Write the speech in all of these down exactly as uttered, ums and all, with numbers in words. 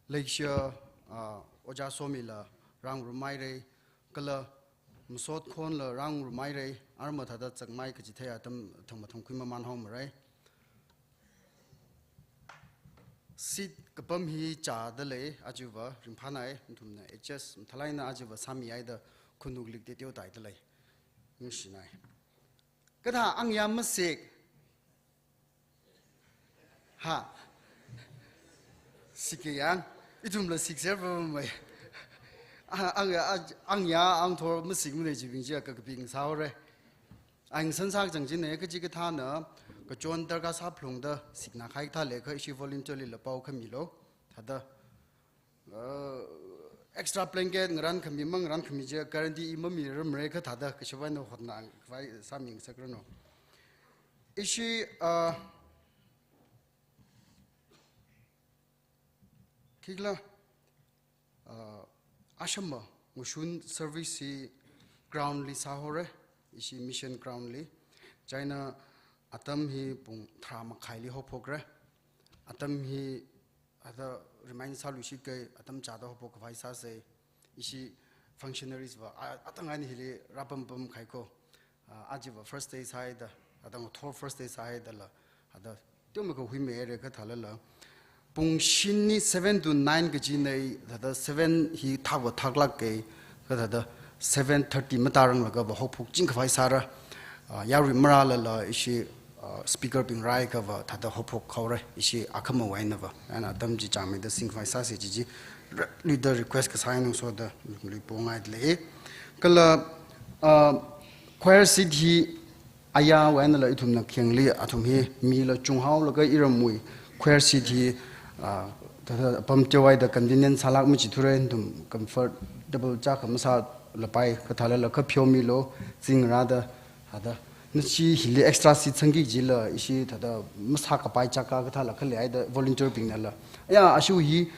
Leishiya, ah, Ojā Somila rāngarumhaira, kala masot khonla rāngarumhaira, arma thāda chākmei kachithei atam thangmathangkhui mamān haomarai. Seat kapam hi chāda lei, ajava ringphānai, nathumna adjust mathālāk eina ajava sāmihaida khanuklik teoteo tāhaida lei. Ningshinai. Kathā angya masik. Ha. Sik yang. Ithumla sikser pamei. A, angya, a, angya, angthor masikmana jibing chi kakaping sāhaora. Ain san sākachang china, kachikathāna, kachon darkar sāphalungda, sikna kahai kathā leikha ishi volunteer lila pao khamilu. Thāda, uh, extra blanket ngarān khami mangarān khami chi guarantee i mamirarmara kha thāda, kashap eina hotnakhavai sāmingasakranu. Ishi, uh, khikhala, uh, ashama ngashun service hi ground li sāhaora, ishi mission ground li. Chieina atam hi pung tharā makhaili haophokra. Atam hi thāda remind sāluishit kahai, atam chāda haophok khavai sāsa. Ishi functionaries va, a, atang eina hili rāpam pamkahai ko. Ah, ajava first day sāhaida, atang thor first day sāhaidala, thāda teomeikha huimeira kathālala. Pung shini seven to nine kachina, thāda seven hi thakva thaklāka, kathāda seven thirty matāranglagava haophokching khavai sāra. Ah, yarui marālala ishi, ah, speaker bing rāhaiakhava thāda haophok haora, ishi akhamawui einava. Eina atam chi chāngmeida singkhavai sāsa chi chi, re-, leader request kasā eina ngasoda, lui pongaida lei. Kala, ah, choir seat hi ayāwui einala ithumna khayangli athum hi mila chunghaolaga iramwui choir seat hi, ah, thāda apam teohaida convenient sālāk machithura, nathum comfortable chākha masālapai kathālala kha pheomilu, zingrāda, thāda. Nashi hili extra seat sangki kajila, ishi thāda masākapai chāka kathāla khaleihaida volunteer bingnala. Aya, ashi hi,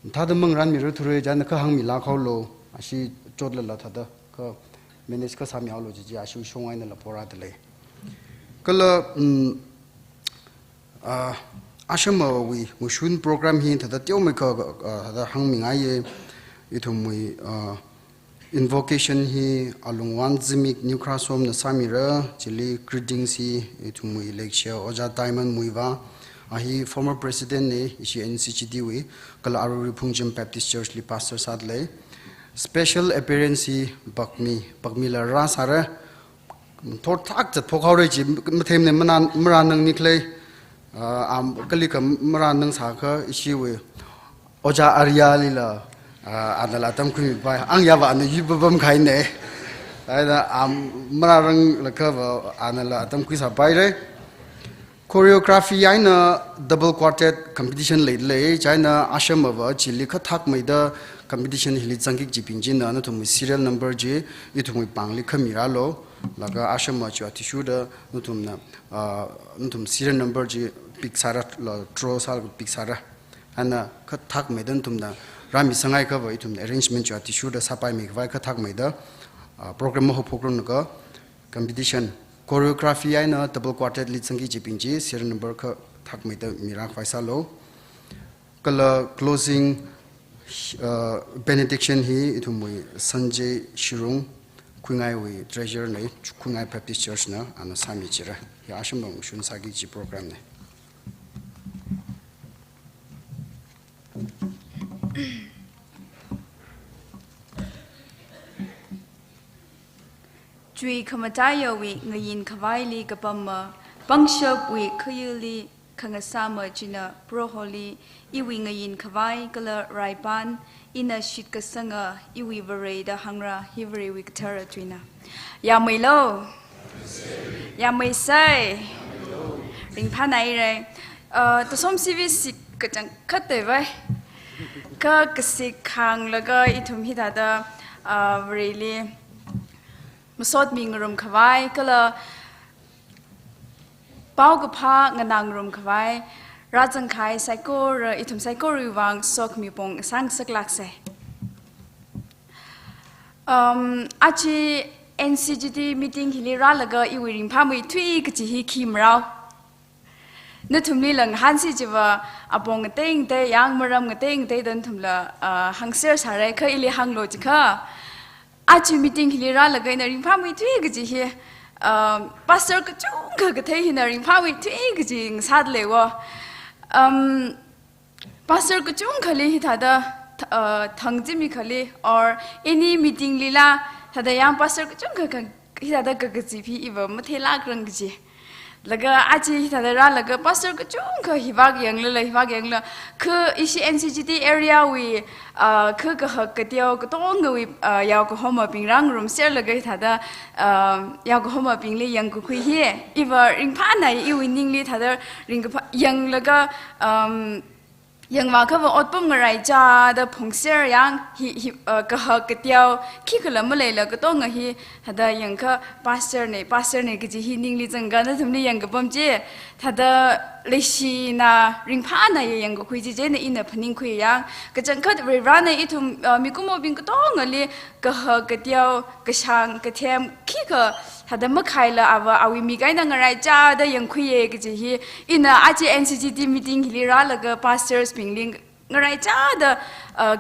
thāda mangarānmirarthura, chieina kha hāngmilāk haolu, ashi chotlala thāda, kha manage kha sāmihaolu chi chi ashi shong einala porāda lei. Kala, mm, ah, ashamawui ngashun program hi thāda teomeikha, ah, thāda hāngmingaiya, ithumwui, ah, invocation hi Alungwan Zimik New Khrasom na sāmira, chili greetings hi ithumwui leishiya Ojā Diamond Muivah, a hi former president na, ishi N C G T wui, kala Aruri Phungcham Baptist Church li pastor sāda lei. Special appearance hi Bakmi, Bakmila rāsāra, thor thak zatphok haora chi, mathemna mana, marānangni khalei, ah, am, kalikha marānang sākha ishiwui Ojā Arya lila, ah, anala atam khuimipai, angyava ana yuipapam kahaina. Eina, am, marāranglākhava anala atam khuisāpaira. Choreography eina double quartet competition leida lei, chieina ashamava chili kha thakmeida competition hili zangki kajibing china, nathumwui serial number chi ithumwui pāngli kha mirālu, laga ashama chi athishurda nathumna, ah, nathum serial number chi pick sāra, la draw sālaga pick sāra. Eina kha thakmeida nathumna rāmisangaiakhava ithumna arrangement chi athishurda sāpaimikhavai kha thakmeida, ah, program mahaophokranglakha competition, choreography eina double quartet li zangki kajibing chi serial number kha thakmeida mirākhavai sālu. Kala closing, uh, benediction hi ithumwui Sanjay Shirung, Khuingaiwui treasurer na, Khuingai Baptist Church na, ana sāmichira. Hi ashamawui ngashun sāki kaji program na. Chuikhamataiyawui ngayin khavaili kapamma, pangshapwui khayuili khangasāma china Proholi iwui ngayin khavai kala raipan, ina shitkasanga iwui Vare da hāngra, hi Varewui kathara tuina. Yāmeilu? Yāmeisai? Ringphānaira. Uh, Tasom C V C kachangkhat tei vai. Kha kasik khanglaga ithum hithāda, uh, Vareli masotmi ngarum khavai, kala paokaphā nganā ngarum khavai, rāzangkahai saikora, ithum saikorawui vang sokhami pong sāngasaklāksa. Um, aja N C G T meeting hili rālaga iwui ringphāmeithui kaji hi khi marao. Nathumli lang hansi chiva apong ngatei ngatei, yang maram ngatei ngatei da nathumla, ah, hāngser sārai kha ili hānglu jikha. Aja meeting hili rālaga ina ringphāmeithui kaji hi, um, pastor kachungkha kathei hina ringphāmeithui kaji ngasāda leiwo. Um, pastor kachungkhali hithāda, th-, uh, thang zimikhali or any meeting lila thāda yang pastor kachungkha kha hithāda kakazipi iva matheilākrang kaji. Laga aja hithāda rālaga pastor kachungkha hivak yanglala, hivak yangla, kha ishi N C G T area wui, ah, kha kahak kateo katongawui, ah, yaokahomabing rāngarumserlaga hithāda, ah, yaokahomabingli yangkakhui hi iva ringphānai, iwui ningli thāda ringkaphā yanglaga, um, yangvākhava otpam ngaraichāda phongser yang hi, hi, uh, kahak kateo khikhala maleila katonga hi thāda yangkha pastor ne, pastor ne kaji hi ningli zangkha nathumli yangkapam chi thāda leishina ringphānai yangkakhui chi chieina ina phaningkhui yang. Kachangkhat Varivarana ithum, uh, mikumobing katongali kahak kateo, kashāng kathem khikha thāda makhaila ava awui mik eina ngaraichāda yangkhuiye kaji hi ina aja N C G T meeting hili rālaga pastors bingli ngaraichāda, uh,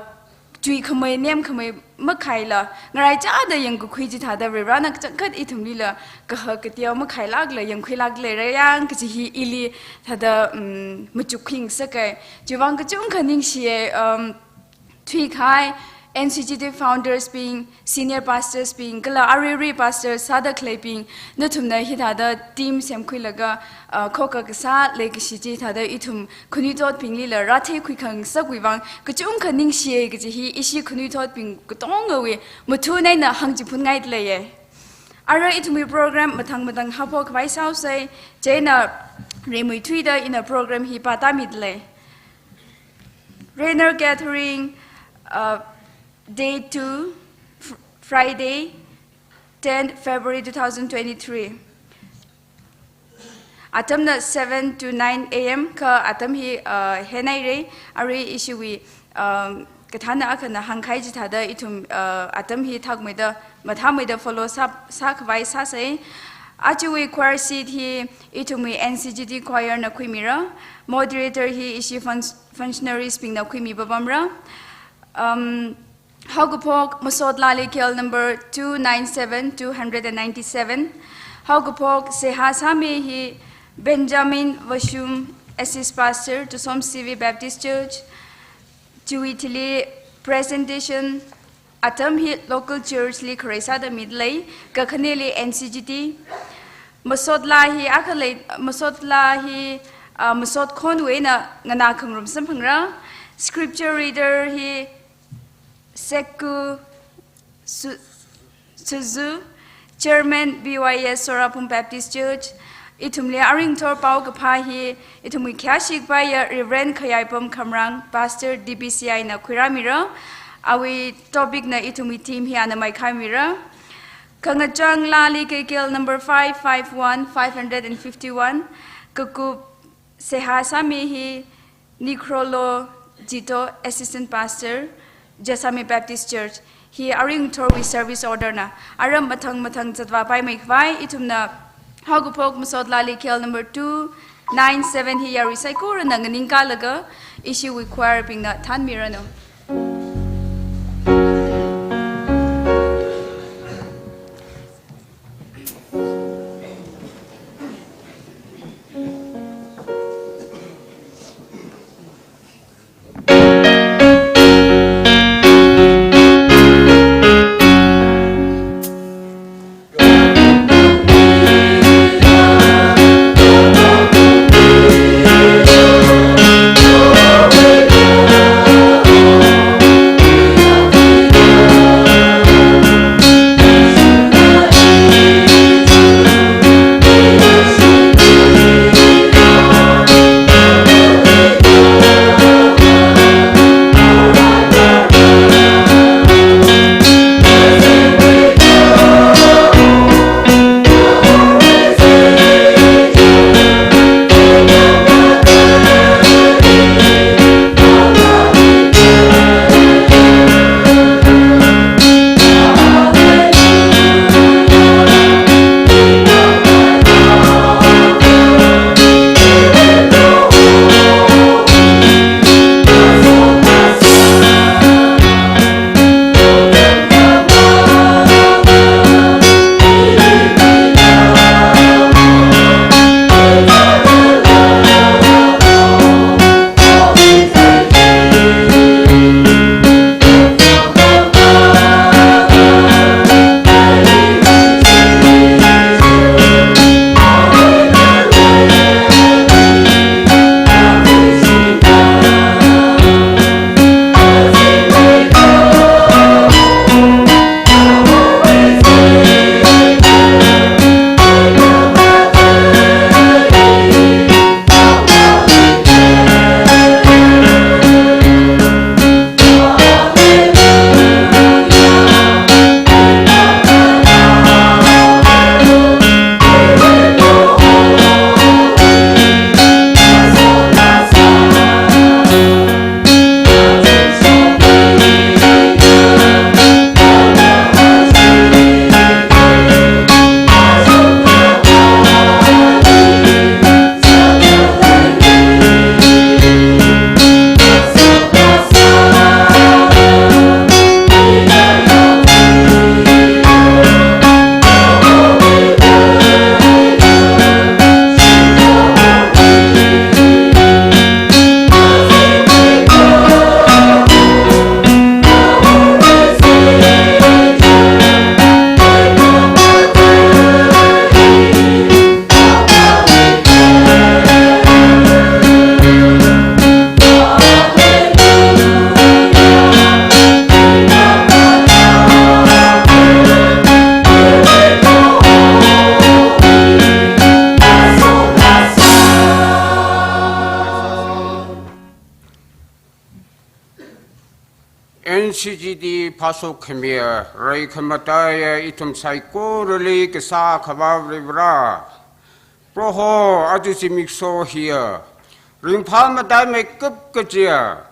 chuikhamei nemkhamei makhaila ngaraichāda yangkakhui chi thāda Varivarana kachangkhat ithumlila kahak kateo makhailākla yangkhuilāk leira yang kaji hi ili thāda, um, machukkhui ngasakai. Chiwuivang kachungkha ningshiye, um, thuikahai N C G T founders bing, senior pastors bing, kala aruirui pastors sāda khaleibing, nathumna hithāda team semkhuilaga, uh, khokha kasā leikashi chi thāda ithum khanuithotbinglila rātheikhui khangasakwui vang kachungkha ningshiye kaji hi ishi khanuithotbing katongawui mathun eina hāngchiphunngaida leiye. Ara ithumwui program mathang mathang haophok khavai sāusei, chieina rimeithuida ina program hi pātāmida lei. Rainer Gathering, uh, day two, fr-, Friday, tenth February two thousand twenty-three. Atamna seven to nine A M kha atam hi, uh, henhaira, arui ishiwui, um, kathānna akhana hāngkahai chithāda ithum, uh, atam hi thakmeida, mathāmeida follow sā, sākhavai sāsei. Ajawui choir seat hi ithumwui N C G T choir na khuimira. Moderator hi ishi fun-, functionaries bingna khuimi papamra. Um, haokaphok Masotlali K L number two nine seven, two hundred and ninety-seven. Haokaphok seihā sāmi hi Benjamin Vashum, Assist Pastor, Tusom C V Baptist Church. Chiwui thili presentation atam hi local church li kharei sāda mida lei, kakhaneli N C G T. Masotla hi akha lei, Masotla hi, ah, Masot khonwui eina nganā khangarum samphangra. Scripture reader hi Seku Su-, Suzu, Chairman B Y S Sorapum Baptist Church, ithumli aringthor paokaphā hi ithumwui khayāshi kapaiya Reverend Khayaipam Khamrang, Pastor D B C I na khuirāmira. Awui topic na ithumwui theme hi ana maikhāmira. Khangachang Lali K K L number five five one, five hundred and fifty-one, kakup seihā sāmi hi Nikrolo Jito, Assistant Pastor, Jessami Baptist Church, hi aringthorwui service order na. Aram mathang mathang zatvāpaimei khavai, ithumna haokaphok Masotlali K L number two nine seven hi yarui saikorana nganingkalaga, ishiwui choir bingna thanmiranu. N C G D phāshok khamiya, rai khamataiya ithum saikorali kasā Akhava Varivara. Proho, aja zimiksho hiya, ringphā mataimeikap kajiya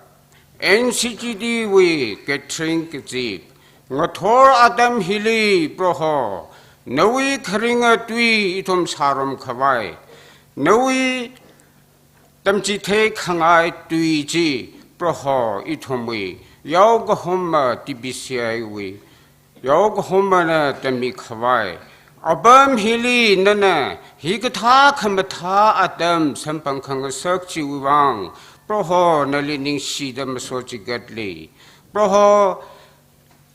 N C G D wui gathering kazip ngathor atam hili, Proho, nawui kharinga tui ithum sārum khavai, nawui tamchithei khangai tui chi, Proho, ithumwui yaokahoma T B C I wui yaokahomana tammi khavai apam hili nana hikathā khamathā atam samphang khangasak chiwui vang, Proho, nali ningshida masochigatli. Proho,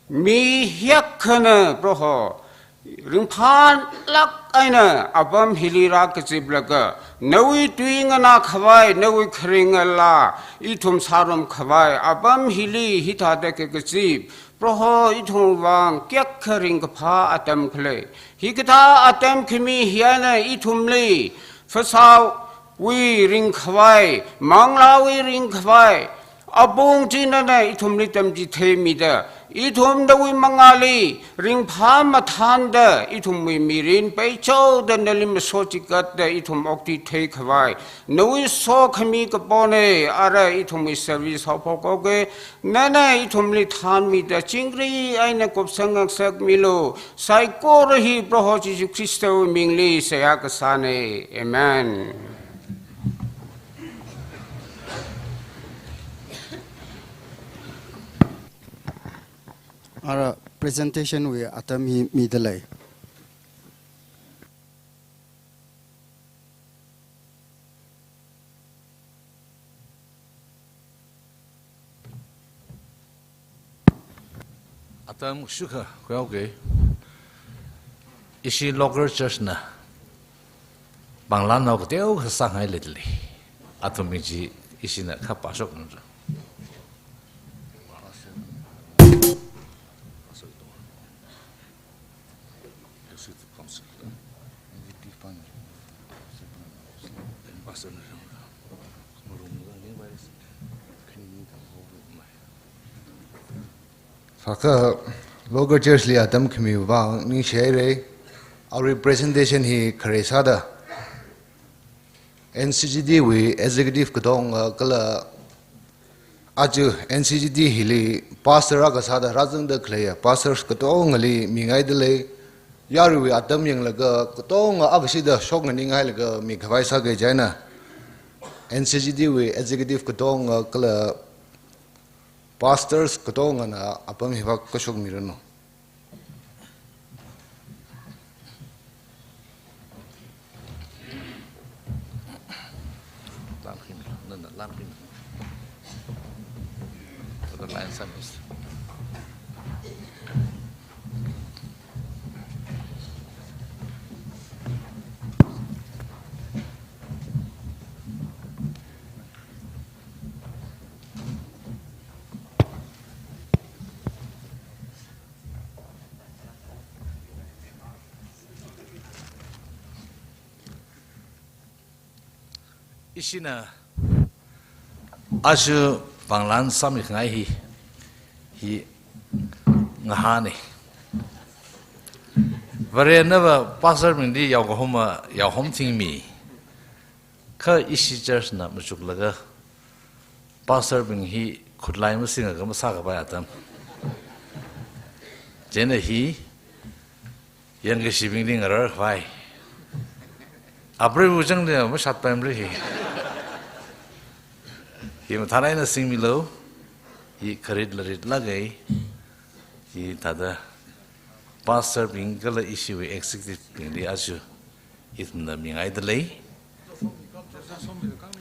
mi hiyākhana, Proho, ringphālāk eina apam hili rākaziplaga, nawui tui nganā khavai, nawui kharinga laa ithum sārum khavai apam hili hithāda kakazip, Proho, ithum vang kayākha ringkaphā atam khalei. Hikathā atam khami hiyana ithumli phasāwui ringkhavai, manglāwui ringkhavai apong chi nana ithumli tamchitheimida, ithum nawui mangāli ringphā mathānda ithumwui mirin peichaoda nali masochigatda ithum okthuithei khavai nawui sokhami kapona. Ara ithumwui service haophok haoga, nana ithumli thānmida chingri eina kupsang ngaksakmilu. Saikora hi Proho Jishu Khristawui mingli seihā kasāna. Amen. Ara presentation wui atam hi midalei. Atam shukha khuihaoga, ishi local church na pānglan nao kateokha sāngai leili. Athum mi chi ishina khapā shok nung. Sākha local church li atam khami vang ningshihaira, awui presentation hi khare sāda N C G D wui executive katonga kala aja N C G D hili pastor akha sāda rāzangda khaleiya pastors katongali mingaidalei. Yaruiwui atam yanglaga katonga akha shida shoknganinghailaga mikhavai sāga chieina, N C G D wui executive katonga kala pastors katongana apam hi vākashok miranu. Ishina aja pānglan sāmi khangai hi, hi ngahāna. Varena va pastor bingli yaokahoma yaohom thingmi. Kha ishi church na machuklaga pastor bing hi khutlai masinga kha masākapai atam. Chieina hi yangkashibingli ngarar khavai. Apreiva changli mashatpaimara hi. Hi mathālāk eina singmilu. Hi kharit larit lāka. Hi thāda pastor bing kala ishiwui executive bingli aja ithumna mingaidalei.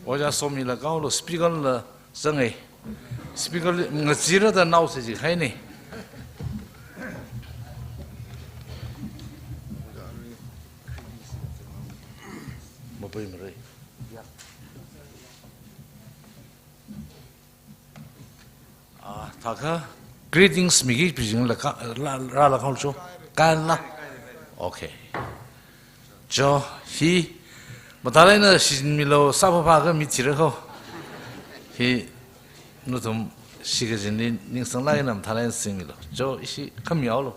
Ojā Somila kanglu, speaker la zangai. Speaker li ngazira da nao se ji khaini. Mapai marai. Ah, thākha greetings miki pijing la ka, la, rāla khaochu. Kaila. Okay. Jo, hi, mathālāk eina shinmilu sāpapa kha mi thira kho. Hi, nathum shikachinli ningsanglāk eina mathālāk eina singmilu. Cho ishi khamihaolu.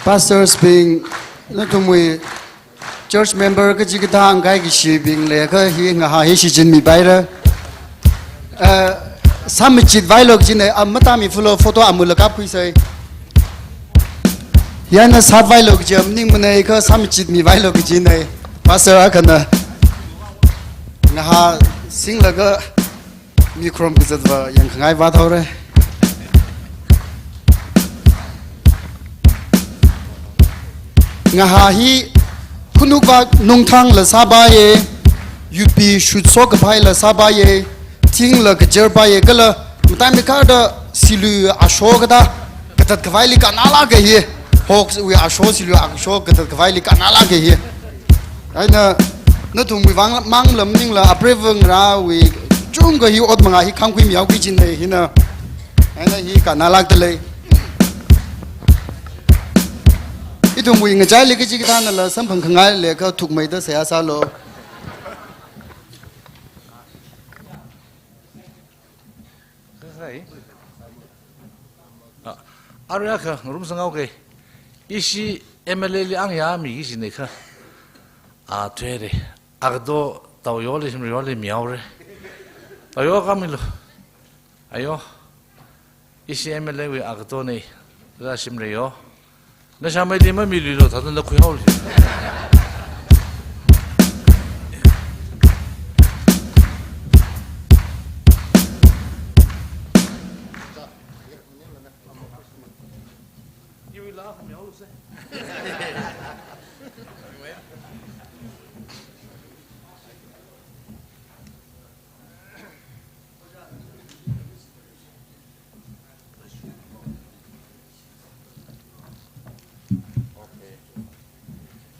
Pastors bing, nathumwui church member kachikathā ngahānkashibing leiakha hi ngahā hi shichinmipaira. Uh, sāmachit vailu kajina, a, matāmifalu, photo amula kapkhuisai. Yana sāvailu kaji maningmana, kha sāmachitmi vailu kajina. Pastor akhana ngahā singlaga mi khrom kazatva yangkhangai vāthaora. Ngahā hi khanukvak nungthangla sāpaiya, yupi shutso kaphaila sāpaiya, thingla kajarpaiya, kala matai mikharda silui asho kathā katat khavaili kannalāka hi. Hokwui asho, silui asho katat khavaili kannalāka hi. Eina nathumwui vang mangla maningla apreiva ngarāwui chungkha hi ot manga hi khāmkhuimihao kajina hina. Eina hi kannalākdalei. Ithumwui ngachaili kachikathānala samphangkhangai leiakha thukmeida seihā sālu. Khai. Ah, arui akha ngarumsanghaoke. Ishi M L A li angayā miki kajina kha. Ah, thuire. Agato Taoyoli shimrayoli mihaore. Taoyo kamilu. Ayo. Ishi M L A wui agatona. Rāshimrayo. Nashāmeili mamiluilu, thāda nakhuihaolu.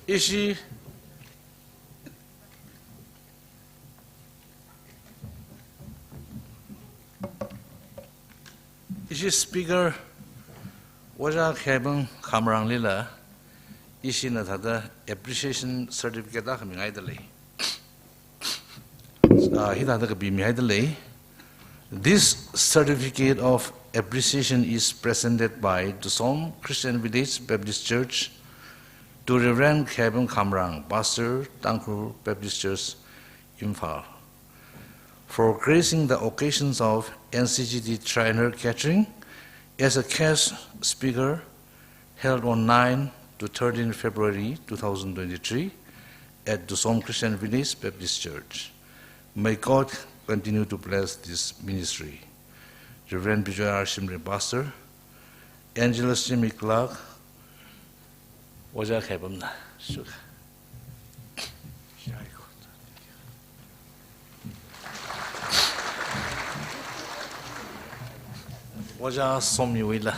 Ishi, ishi speaker, Ojā Khaibang Khamranglila, ishina thāda appreciation certificate akha mingaidalei. Ah, hithāda kapimihaidalei. This certificate of appreciation is presented by Dusom Christian Village Baptist Church to Reverend Khaibang Khamrang, Pastor, Tangkhul Baptist Church, Imphal, for gracing the occasions of N C G T Triennial Gathering as a guest speaker held on nine to thirteen February two thousand twenty-three at Dusom Christian Village Baptist Church. May God continue to bless this ministry. Reverend Bijoy R Shimray, Pastor, Angelus Jimmy Clark, Ojā Khaibamna. Shuka. Ojā Somyuila.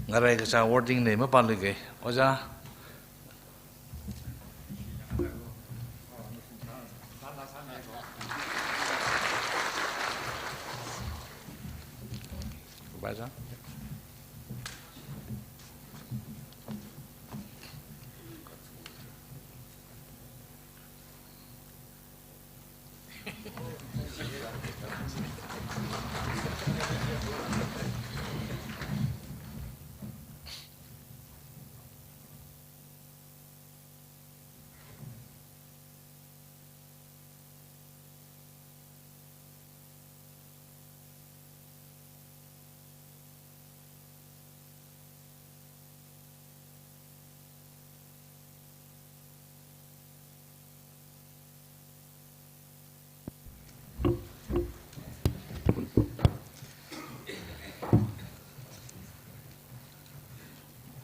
Ngarai kacha wording name pāluike. Ojā. Ojā.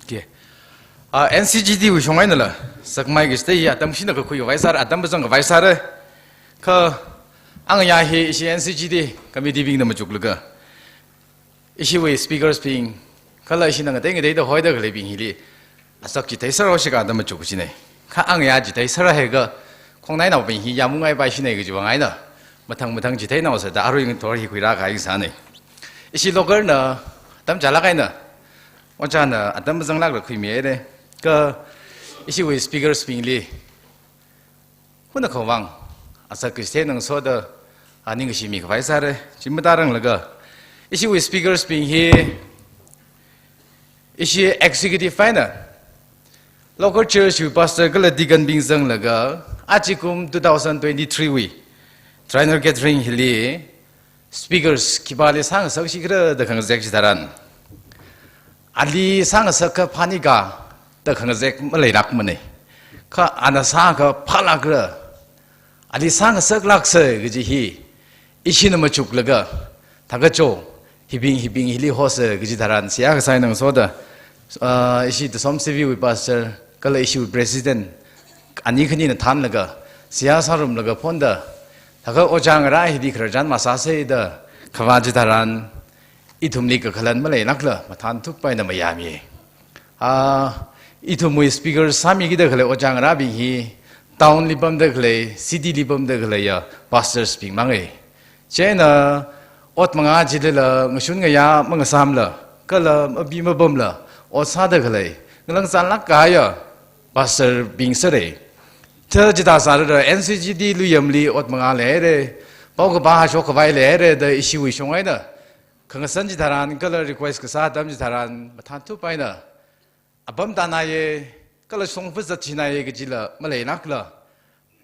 Okay. Ah, N C G T wui shong einala, sakmai kachithei hi atam shina kakhui khavai sāra, atam pazang khavai sāra. Kha angayā hi ishi N C G T committee bingna machuklaga, ishiwui speakers bing, kala ishina ngatei ngateida hoida khaleibing hili, asak chithei sāra shika da machuk kachinei. Kha angayā chithei sāra haiakha, khongnainaobing hi yāmungai pai shinei kajiwui vang eina, mathang mathang chitheinao sāda arui ngathor hi khuirā kahai sānei. Ishi local na, atam chālāk eina, Ojāna atam mazanglākla khuimihaira. Kha ishiwui speakers bingli hunakhawui vang azak kachithei eina ngasoda, a, ningkashi mikhavai sāra. Chi mathāranglaga ishiwui speakers bing hi ishi executive eina local church wui pastor kala deacon bing zanglaga, ajakum two thousand twenty-three wui Triennial Gathering hili speakers khipāli sāngasakshikhala da khangazek chitharan, ali sāngasak kaphā nikha da khangazek maleilākmana. Kha ana sākha phālākra, ali sāngasaklāksa kaji hi ishina machuklaga, thākha cho, hibing hibing hili hosa kaji tharan seihā kasā eina ngasoda, ah, ishi Tusom C V wui pastor kala ishiwui president ani khanina thānlaga, seihā sārumlaga phonda, thākha ojā ngarā hili khararchan masāsa da khavā chitharan, ithumli kakhalan maleilākla mathānthup eina mayāmi. Ah, ithumwui speaker sāmikida khalei ojā ngarābing hi town li pamda khalei, city li pamda khaleiya pastors bing manga. Chieina ot mangā chilila ngashun ngayā mangasāmla, kala mabi mapamla ot sāda khalei, ngalang zanglāk kahaiya pastor bing sāra. Thā chithā sālala N C G D Luiyamli ot mangā leira, paokaphā hashok khavai leira da ishiwui shong eina khangasan chitharan kala request kasā atam chitharan mathānthup eina apam tānaiya, kala shongfa zat chināya kajila maleilākla,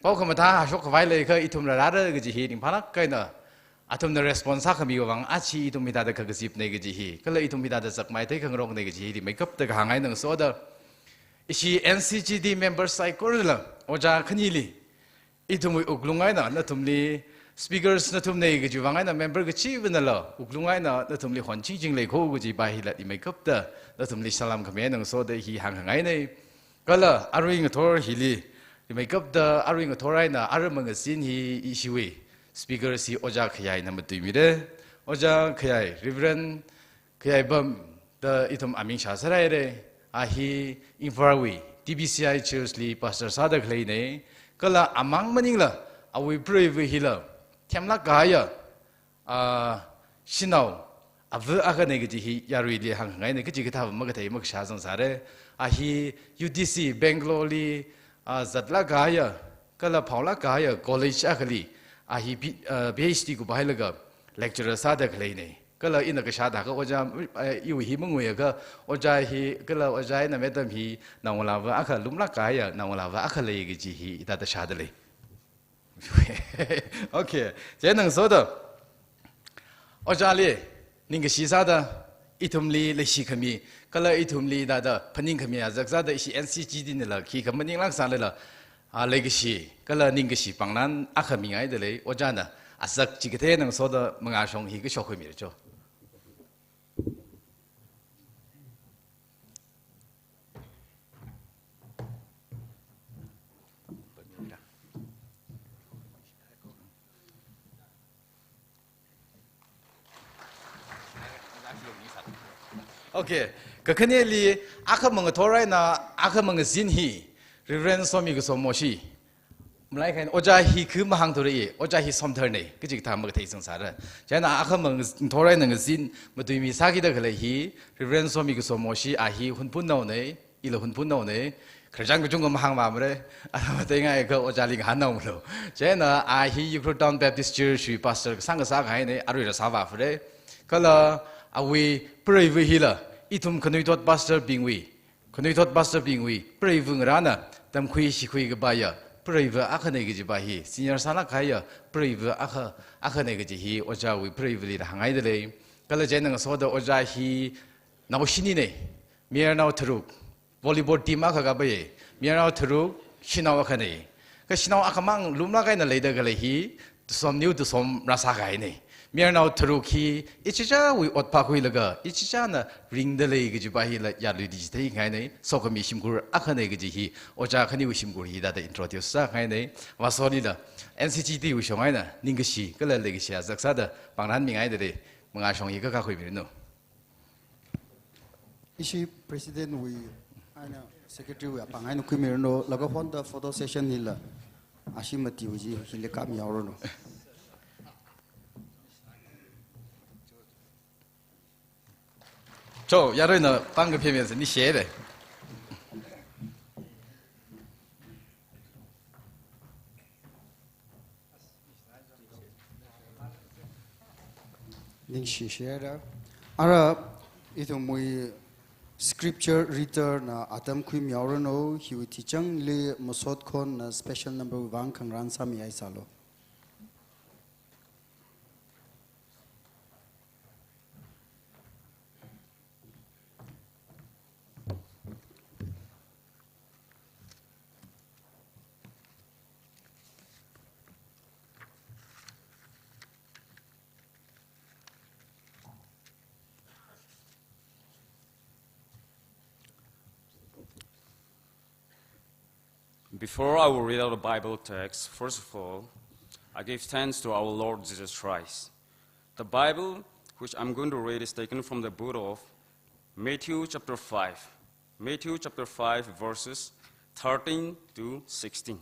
paokhamathā hashok khavai leiakha ithumla rāra kaji hi ringphālāk eina, athumna response sākhamiwui vang aja ithum hithāda kakazipna kaji hi, kala ithum hithāda zakmai theikhangarokna kaji hi rimeikapta kahāng eina ngasoda, ishi N C G D member saikorala ojā khanili ithumwui wuklung eina nathumli, speakers nathumna kajiwui vang eina member kachiva̱nala wuklung eina nathumli honchingching leikho kajipa hila rimeikapta nathumli salam khami eina ngasoda hi hāngkhangaina. Kala arui ngathor hili rimeikapta arui ngathor eina ara mangazin hi ishiwui speaker hi Ojā Khayai na matuimira. Ojā Khayai, Reverend Khayai Bam da ithum aming shāsāhaira. A hi Imphalwui T B C I Church li pastor sāda khaleina. Kala amang maningla awui preiva̱ hila themlāk kahaiya, a, shanao ava̱ akhana kaji hi yaruili hāngngaina, kachikathā makathei makashā zangsāra. A hi U T C Bangalore li, a, zatlāk kahaiya, kala phaolāk kahaiya college akhali, a hi P-, a, P H D kupahailaga lecturer sāda khaleina. Kala ina kashā thākha ojā, a, iwui hi manguiakha, ojā hi, kala ojā eina madam hi naongalāva̱ akha lumlāk kahaiya naongalāva̱ akha lei kaji hi ithāda shāda lei. Okay, chieina ngasoda ojāli ningkashi sāda, ithumli leishi khami, kala ithumli thāda phaningkhami azak sāda ishi N C G D nala khikha maninglāk sālala, a, leikashi kala ningkashi pāngnan akha mingaida lei. Ojāna azak chikathei eina ngasoda mangāshong hi kashok khuimira cho. Okay, kakhaneli akha mangathor eina akha mangazin hi Reverend Somi Kasom Moshi. Malai khain ojā hi khu mahāngthura, ojā hi somtharna, kachikathā makathei zangsāra. Chieina akha mangathor eina ngazin matuimi sākida khalei hi Reverend Somi Kasom Moshi, a hi Hunphunnaona, ila Hunphunnaona, khararchan kachungkha mahāngmamara, ana mateingaikha ojāli ngahānnaomalu. Chieina a hi Ukhrul Town Baptist Church wui pastor kasāng kasā kahaina, aruila sāvāphara. Kala awui preiva̱ hila ithum khanuithot pastor bingwui, khanuithot pastor bingwui preiva̱ ngarāna tamkhui shikhui kapaiya preiva̱ akhana kajipa hi, senior sālāk kahaiya preiva̱ akha, akhana kaji hi ojāwui preiva̱lila hāngngaida lei. Kala chieina ngasoda ojā hi nao shinina, mayarnao tharuk, volleyball team akha kapai, mayarnao tharuk, shanao akhana. Kha shanao akhamang lumlāk eina leida khalei hi Tusomniu Tusom rāsā kahaina. Mayarnao tharuk hi ichichāwui ot phākhuilaga ichichāna ringda lei kajipa hila yaruili chitheikhangaina, sokhami shimkhur akhana kaji hi ojā khaniwui shimkhur hi thāda introduce sākhangaina. Vāsolila N C G D wui shong eina ningkashi kala leikashi azak sāda pāngnan mingaida lei. Mangāshong hi kakā khuimiranu. Ishi President wui eina Secretary wui apāng eina khuimiranu, laga phonda photo session hila ashi matiwui chi hili kāmihaoranu. To, yaruina pāng kaphimei sāni share. Ningshi share da. Ara, ithumwui scripture reader na atam khuimihaoranu, hiwui tichangli Masot Khon na special number vang khangarān sāmihai sālu. Before I will read out the Bible text, first of all, I give thanks to our Lord Jesus Christ. The Bible which I'm going to read is taken from the book of Matthew chapter five. Matthew chapter five, verses thirteen to sixteen.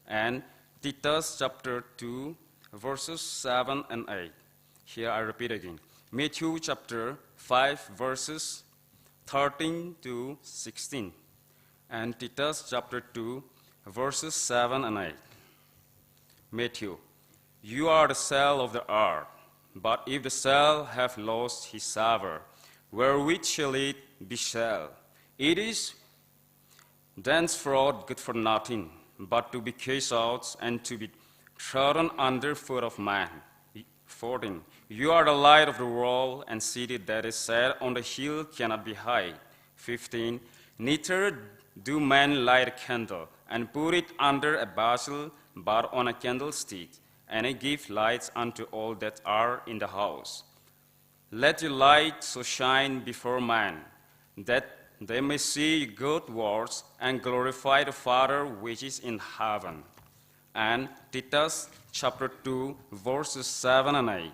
And Titus chapter two, verses seven and eight. Here I repeat again. Matthew chapter five, verses thirteen to sixteen. And Titus chapter two, verses seven and eight. Matthew, you are the salt of the earth, but if the salt have lost his savour, wherewith shall it be salted? It is thenceforth good for nothing, but to be cast out and to be trodden under foot of man. Fourteen, you are the light of the world, and city that is set on the hill cannot be hid. Fifteen, neither do men light a candle and put it under a basket, but on a candlestick, and it give light unto all that are in the house. Let your light so shine before men, that they may see your good works and glorify the Father which is in heaven. And Titus chapter two, verses seven and eight.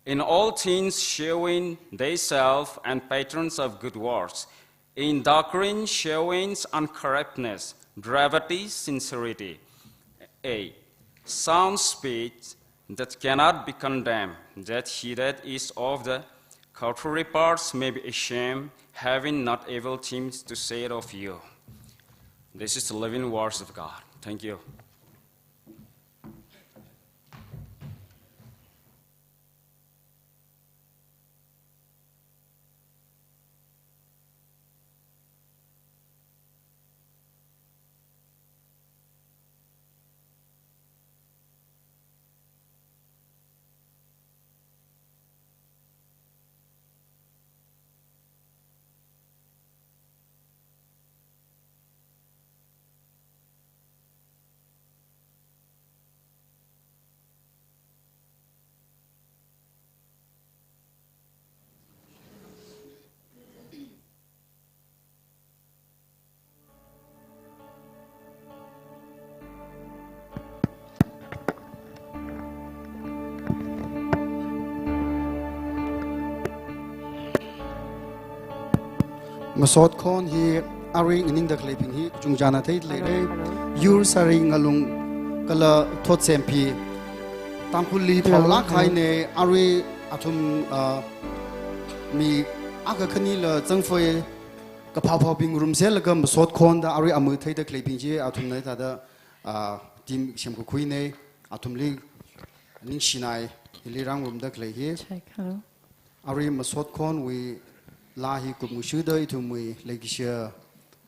In all things shewing themselves and patrons of good works, in doctrine shewing uncorruptness, gravity, sincerity. A sound speech that cannot be condemned, that he that is of the contrary parts may be ashamed, having not evil things to say of you. This is the living words of God. Thank you. Masot Khon hi arui nganingda khaleibing hi kachungchāna theida leira. Hello, hello. Yur Sari Ngalung kala Thotsempi Tangkhulli Hello, phaolāk hello. Haina, arui athum, ah, mi akha khanila zangfai kaphā phaobing ngarumselaga Masot Khon da arui ama theida khaleibing chi athumna thāda, ah, team semkakhuina, athumli ningshinai, hili rāngarumda khalei hi. Check, hello. Arui Masot Khonwui laa hi kupngasoda ithumwui leikashiya,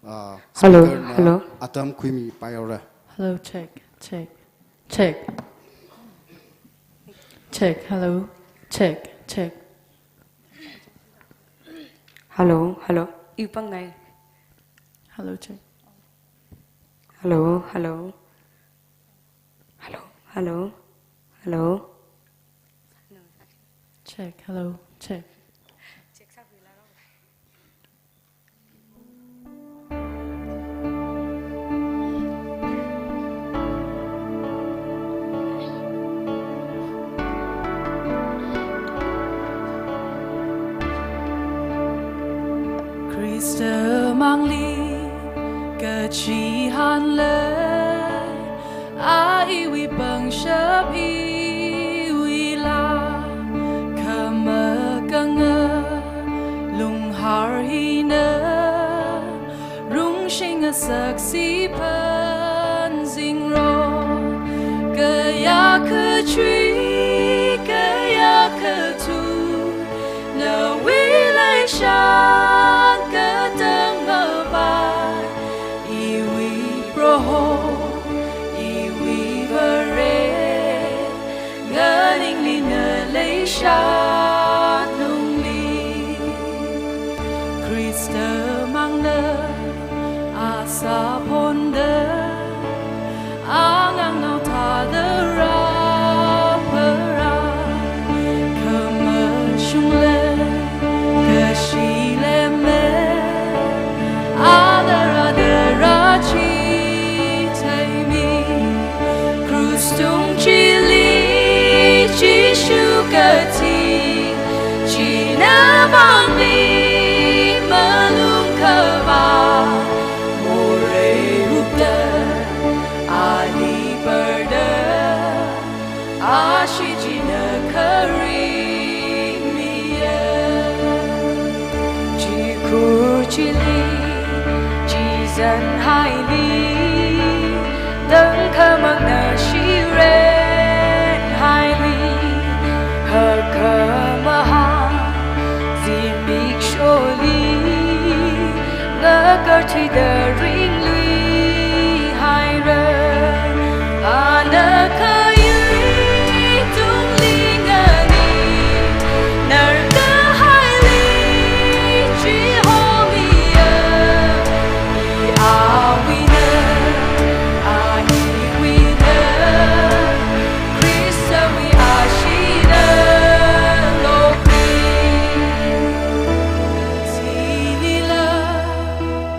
ah, Hello, speaker na hello. Atam khuimipai haora. Hello, check, check, check. Check, hello, check, check. Hello, hello. Iwui pāngngai. Hello, check. Hello, hello. Hello, hello, hello. Check, hello, check. Khrista mangli kachihānla, a iwui pangshap iwuila, khamakanga lunghar Saksi phanzingro, kayākha chui, kayākha tu, nawui leishan katang mavai, iwui Proho, iwui Vare, ngalingli ngalei shat lungli. Khrista mangna asā phonda, angangnao thāda rāpara, khamashungla, kashila me, adara dara chi theimi, krus tung chili Jishu kathi, china mangli malung khavā, morei hupda, ali parda, ashi china kharing miya. Chikhur chili, chizan haili, tangkhamang na shiren haili, hakkhamahā zimiksho li, ngakarthuida ringluihaira. Ana khayui tungli ngani, narkahaili chihomiya. I awuina, a iwuina, Khristawui ashina lokhui. Thinila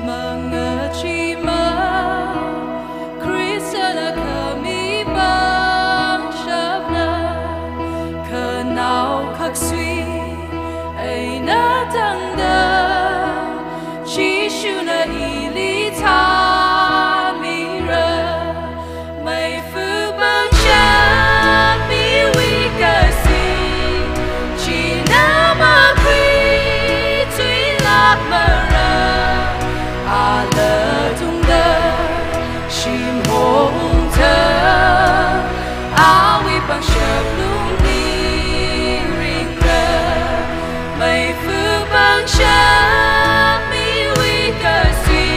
mangachimang, Khristana khami pangshapna, khanao khaksui eina tangda, Jishuna ili thāmira. Meifa pangshap miwui kasi, china makhuithuilāk mara, ala tungda, shim hongda, awui pangshap lungli ringra. Meifa pangshap miwui kasi,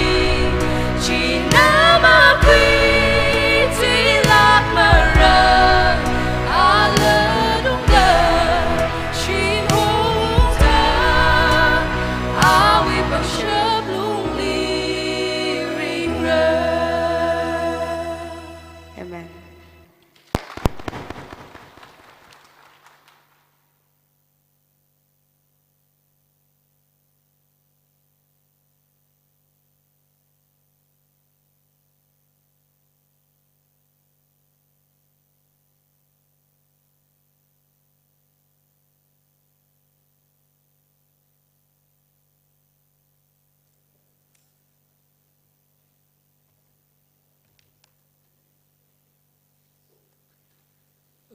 china makhuithuilāk mara, ala tungda, shim hongda, awui pangshap lungli ringra. Amen.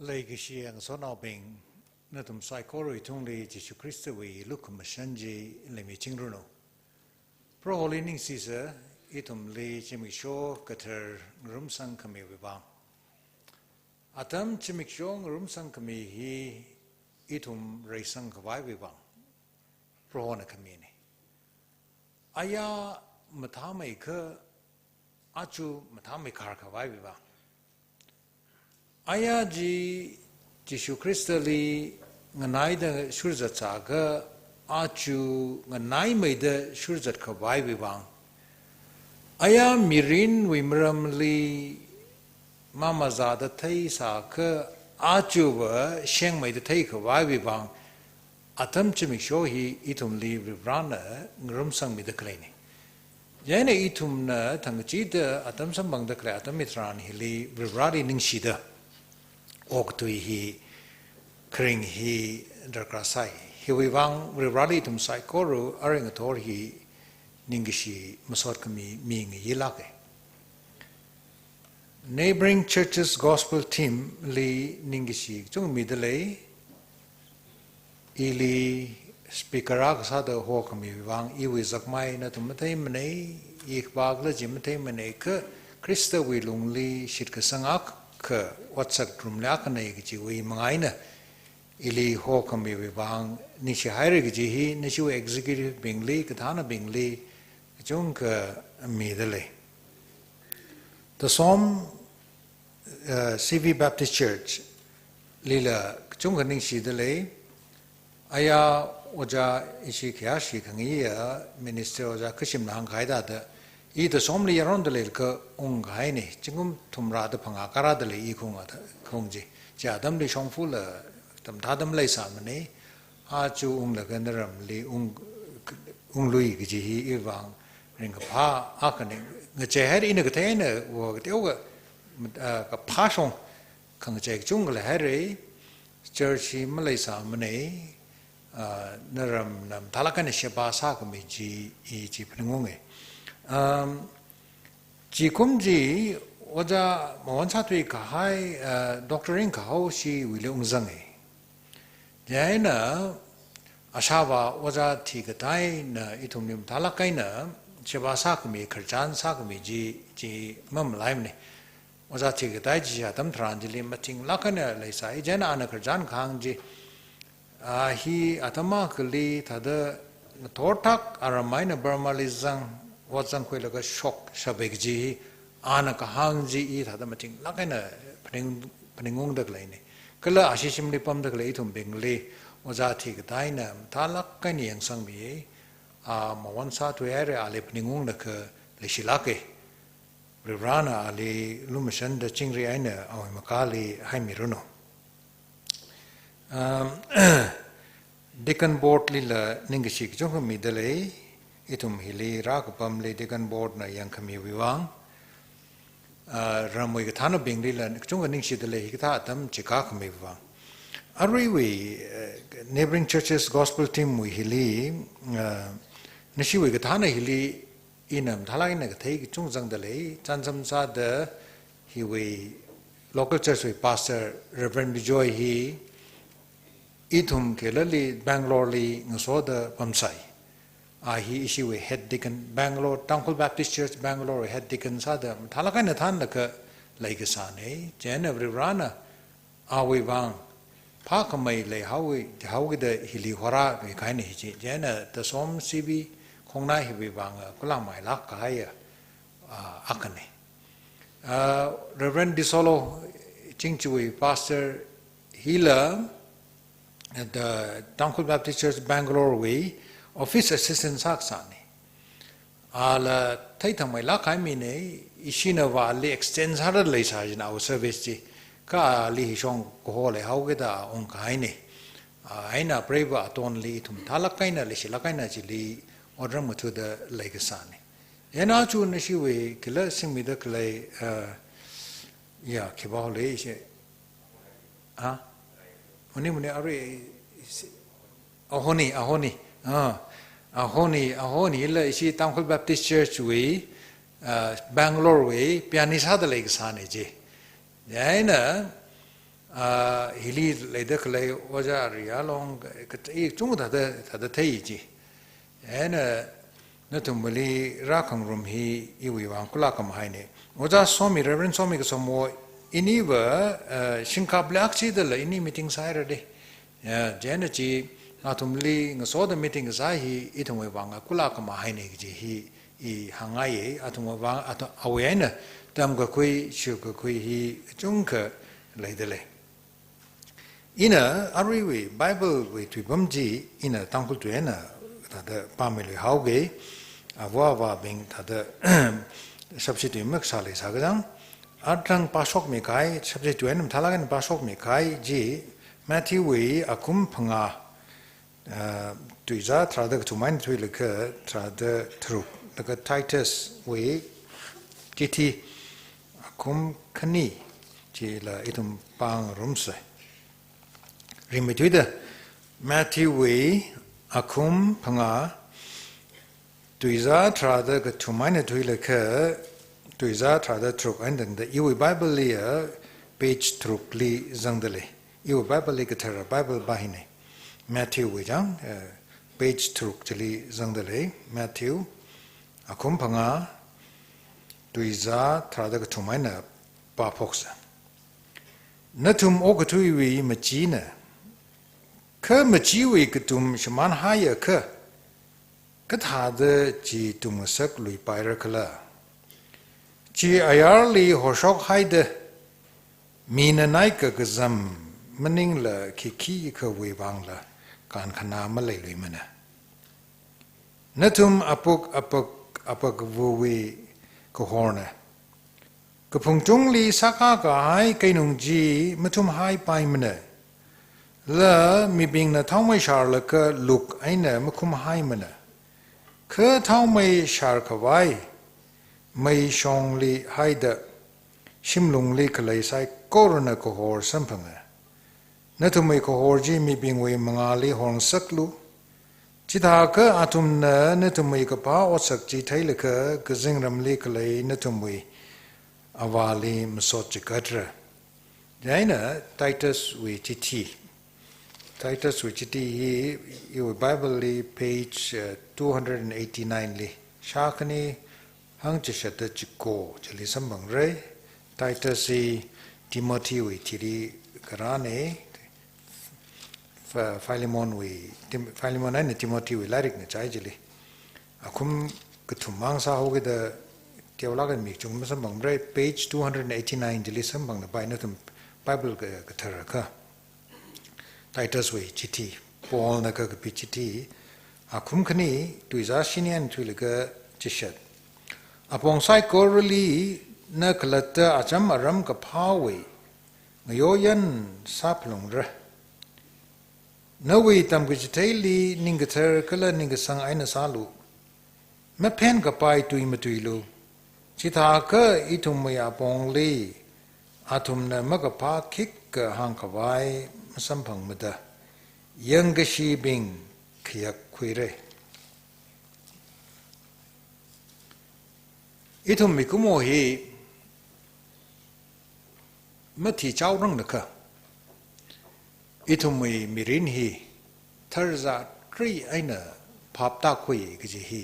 Leikashi ngasotnaobing, nathum saikorawui tungli Jishu Khristawui lukhamashan chi leimichingranu. Proholi ningshisa, ithumli zimiksho kathar ngarumsang khamiwui vang. Atam zimiksho ngarumsang khami hi ithum reisang khavaiwui vang Prohona khamini. Aya mathāmeikha, aja mathāmeikhar khavaiwui vang. Aya chi Jishu Khristali nganaida shurzat sākha, aja nganaimeida shurzat khavaiwui vang. Aya mirinwui maramli mamazāda theisākha, ajava shengmeida thei khavaiwui vang, atam zimiksho hi ithumli Varivarana ngarumsangmida khaleini. Chieina ithumna thangkachida atam samphangda khalei atam hitharan hili Varivarali ningshida okathui hi, kharing hi darkar sai. Hiwui vang Varivarali ithum saikora arui ngathor hi ningkashi masot khami mingayilāka. Neighboring Churches Gospel Team li ningkashi kachungkha mida lei. Ili speaker akha sāda hokhamiwui vang iwui zakmai nathum matheimanei, i khipākhala chi matheimana kha Khristawui lungli shitkasang akha otsak rumli akhanei kajiwui manga eina ili hokhamiwui vang ningshihaira kaji hi nashiwui executive bingli, kathānabingli kachungkha midalei. Tasom, uh, C V Baptist Church lila kachungkha ningshidalei. Aya ojā ishi khayāshi khangayiya minister ojā Khashimna hāngkahai thāda, i Tasomli yarondalei kha ungkahaina, zingkum thumrāda phangā kārādalei i khaung thā, khaung chi. Chi atamli shongfala tamthā atam leisāmana, aja unglaga naramli ung, unglui kaji hi iwui vang ringkaphā akhana. Ngacheihaira, ina kathei eina va kateokha, ah, kaphā shong khangachei kachungkha leihaira, church hi maleisāmana, ah, naramna mathālāk eina sheba sākhami chi i chi phaningunga. Um, zingkum chi ojā Mawonsāthuikahai, ah, doctor ringkahaoshiwuili ungzanga. Chieina ashāvā ojā Thikataina ithumli mathālāk eina sheba sākhami, khararchan sākhami chi, chi mamalaimana. Ojā Thikatai chi atam tharan chili matinglāk eina leisai. Chieina ana khararchan kahāng chi, ah, hi atam akhali thāda ngathorthak aram eina Burmali zang, ot zangkhuilaga shokshappai kaji hi ana kahāng chi i thāda matinglāk eina phaning, phaningungda khaleina. Kala ashi shimli pamda khalei ithumbingli ojā Thikataina mathālāk eina yangsangmiya, ah, Mawonsāthuihaira, ali phaningunglaga leishilāka. Varivarana ali lukhamashanda chingri eina awui makāli haimiranu. Um, Deacon Board lila ningkashi kachungkha midalei, ithum hili rākapamli Deacon Board na yangkhamiwui vang, ah, ramwui kathānabinglila kachungkha ningshidalei hikathā atam chikākhamiwui vang. Aruiwui, eh, Neighbouring Churches Gospel Team wui hili, ah, nashiwui kathāna hili ina mathālāk eina kathei kachungkha zangdalei, chānjam sāda hiwui local church wui pastor Reverend Bijoy hi ithum kheilali Bangalore li ngasoda pamsai. A hi ishiwui head deacon Bangalore, Tangkhul Baptist Church Bangalore wui head deacon sāda mathālāk eina thānlaga leikasāna. Chieina Varivarana awui vang phākhamei leihaowa, haokida hili horāmikahaina hi chi. Chieina Tasom C V Khongnai hiwui vang, ah, khuilameilāk kahaiya, ah, akhana. Ah, Reverend Disolo Chingchiwui pastor hila, ah, the Tangkhul Baptist Church Bangalore wui office assistant sākasāna. Ala theithangmeilāk kahai mina, ishina vāli extend sāda leisā jina awui service chi. Kha ali hi shong kaho leihaokida ungkahaina. Ah, eina preiva atonli ithum mathālāk eina leishilāk eina chili otram ngathuda leikasāna. Ena chu nashiwui kala singmida khalei, ah, ya, khipā lei ishi. Ha? Muni, muni, arui, ishi. Ahoni, Ahoni. Ah. Ahoni, Ahoni hila ishi Tangkhul Baptist Church wui, ah, Bangalore wui, pianist sāda leikasāna chi. Chieina, ah, hili leida khalei ojā Riyalong, ka, i kachungkha thāda, thāda thei chi. Chieina, nathumli rākhangarum hi iwui vang khuilakhamahaina. Ojā Somi, Reverend Somi Kasomo, iniva, eh, shingkapli akchidala ini meeting sāhaira da. Ya, chieina chi, nathumli ngasoda meeting kasā hi ithumwui vang khuilakhamahaina kaji hi i hāngngaiya, athumwui vang, athu-, awui eina tamkakhui, shurkakhui hi kachungkha leidalei. Ina aruiwui Bible wui tuipam chi ina Tangkhul tui eina thāda pāmiluihaoga, ava avābing thāda shapshi tui makasā leisā kachang, athang pāshokmikahai, shapshi tui eina mathālāk eina pāshokmikahai chi Matthew wui akhum phangā, ah, tuizā tharāda kathum eina thuilaga tharāda tharuk, laga Titus wui chithi akhum khani chila ithum pāngarumsa. Rimeithuida, Matthew wui akhum phangā, tuizā tharāda kathum eina thuilaga tuizā tharāda tharuk eina tangda, iwui Bible liya page tharukli zangdalei. Iwui Bible li kathara Bible pā hina. Matthew wui chang, eh, page tharuk chili zangdalei. Matthew akhum phangā, tuiza tharāda kathum eina pāphoksa. Nathum okathuiwui machina, kha machiwui katum shimānhaiakha, kathāda chi tumngasak luipairakhala? Chi ayarli horshokhaida, mina naika kazam maningla khikhi khawui vangla kankhanā maleiluimana. Nathum apuk apak apakvawui kahorna. Kaphungchungli sākā kahai keinung chi mathumhaipaimana. La mibingna thaomei sharlaga luk eina makhumhaimana. Kha thaomei sharkhavai meishongli haida shimlungli khalei saikorana kahor samphanga. Nathumwui kahor chi mibingwui mangāli horngasaklu. Chithākha athumna nathumwui kaphā otsak chi theilaga kazingramli khalei nathumwui Avāli masot chigatra. Chieina Tituswui chithi. Tituswui chithi hi iwui Bibleli page, uh, two hundred and eighty-nine li. Shākhani hangchishatda chiko chili samphangra. Titus hi Timothywui thili karāna. Phi-, Philemonwui, Tim-, Philemon eina Timothywui lairikna chai chili. Akhum kathum mang sāhaokida teolākhan mi kachungkha masamphangra, page two hundred and eighty-nine chili samphangnapai nathum Bible ka-, kathar akha. Tituswui chithi, Paulna kakapi chithi, akhum khani, tuizā shini eina thuilaga chishat. Apong saikorali na khalatta acham aram kaphāwui ngayoyan sāphalungra. Nawui tamkachitheili ningkathar kala ningkasang eina sālu. Maphen kapai tui matuilu. Chithākha ithumwui apongli athumna makaphā khikha hāngkhavai masamphangmada, yangkashibing khayak khuira. Ithum mikumo hi mathichaoranglaga, ithumwui mirin hi tharzatri eina phaptākhui kaji hi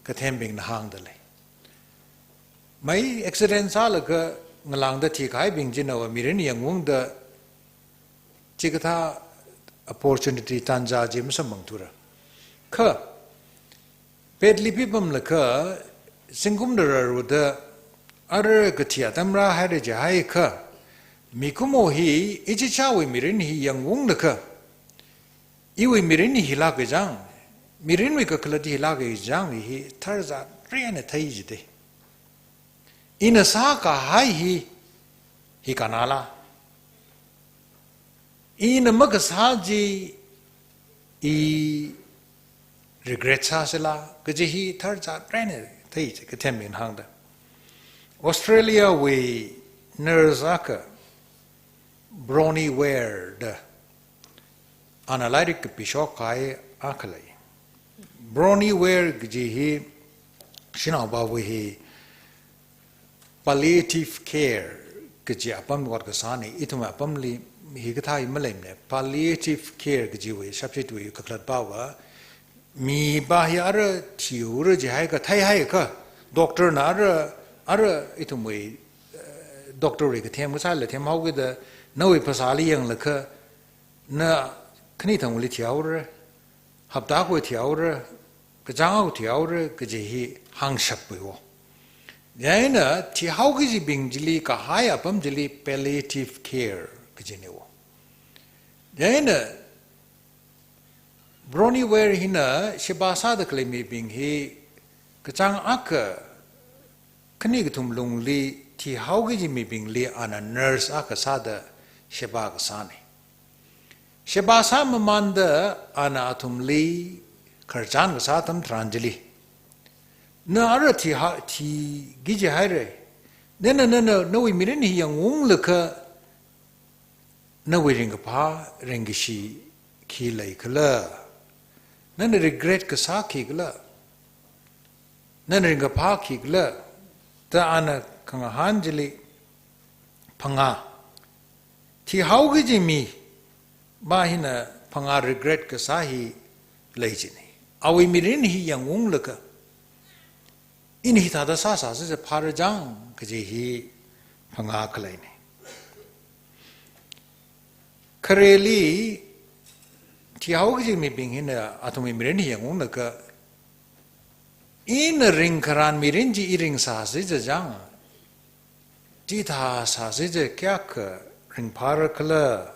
kathembingna hāngdalei. Mai accident sālaga ngalāngda thikahaibing china va mirin yangungda chikathā opportunity tanja chi masamphangthura. Kha, petli pipamlaga, zingkumda rarvāda, ara kathi atam rāhaira jihaiakha, mikumo hi, ichichāwui mirin hi yangunglaga, iwui mirin hi hilāka jang, mirinwui kakhalat hi hilāka jang hi tharzatri eina thei jida. Ina sākahai hi, hi kannala. Ina makasā chi, i regret sāsila, kaji hi tharzatri eina thei chi kathembingna hāngda. Australiawui nurse akha, Bronnie Ware da, ana lairik kapishok kahai akha lei. Bronnie Ware kaji hi, shanaopāwui hi, palliative care kaji apam ot kasāna, ithum apamli hikathā hi maleimana. Palliative care kajiwui, subjectwui kakhalatpava, mipā hi ara thiura jihaiakha, theihaiakha, doctorna ara, ara ithumwui, eh, doctorwui kathem kasāla themhaokida, nawui phasāli yanglaga, na khani thangli thihaora, hapta akhawui thihaora, kachāng akhawui thihaora, kaji hi hāngshapwui wo. Chieina thihaokajibing chili kahai apam chili palliative care kajina wo. Chieina Bronnie Ware hina sheba sāda khalei mibing hi kachāng akha khani kathum lungli thihaokaji mibingli ana nurse akha sāda sheba kasāna. Sheba sāmamānda ana athumli khararchan kasā atam tharan chili, na ara thiha-, thiki jihaira. Nana, nana, nawui mirin hi yangunglaga, nawui ringkaphā, ringkashi khi leikhala? Nana regret kasā khikhala? Nana ringkaphā khikhala? Da ana khangahān chili phangā. Thihaokaji mipā hina phangā regret kasā hi lei jina. Awui mirin hi yangunglaga, Ina hithāda sāsāsi chi phāra chang kaji hi phangā khaleina. Khareli thihao kaji mibing hina athumwui mirin hi yangunglaga, ina ringkharān mirin chi i ringsāsi chi chang, chithā sāsi chi kayākha ringphāra khala.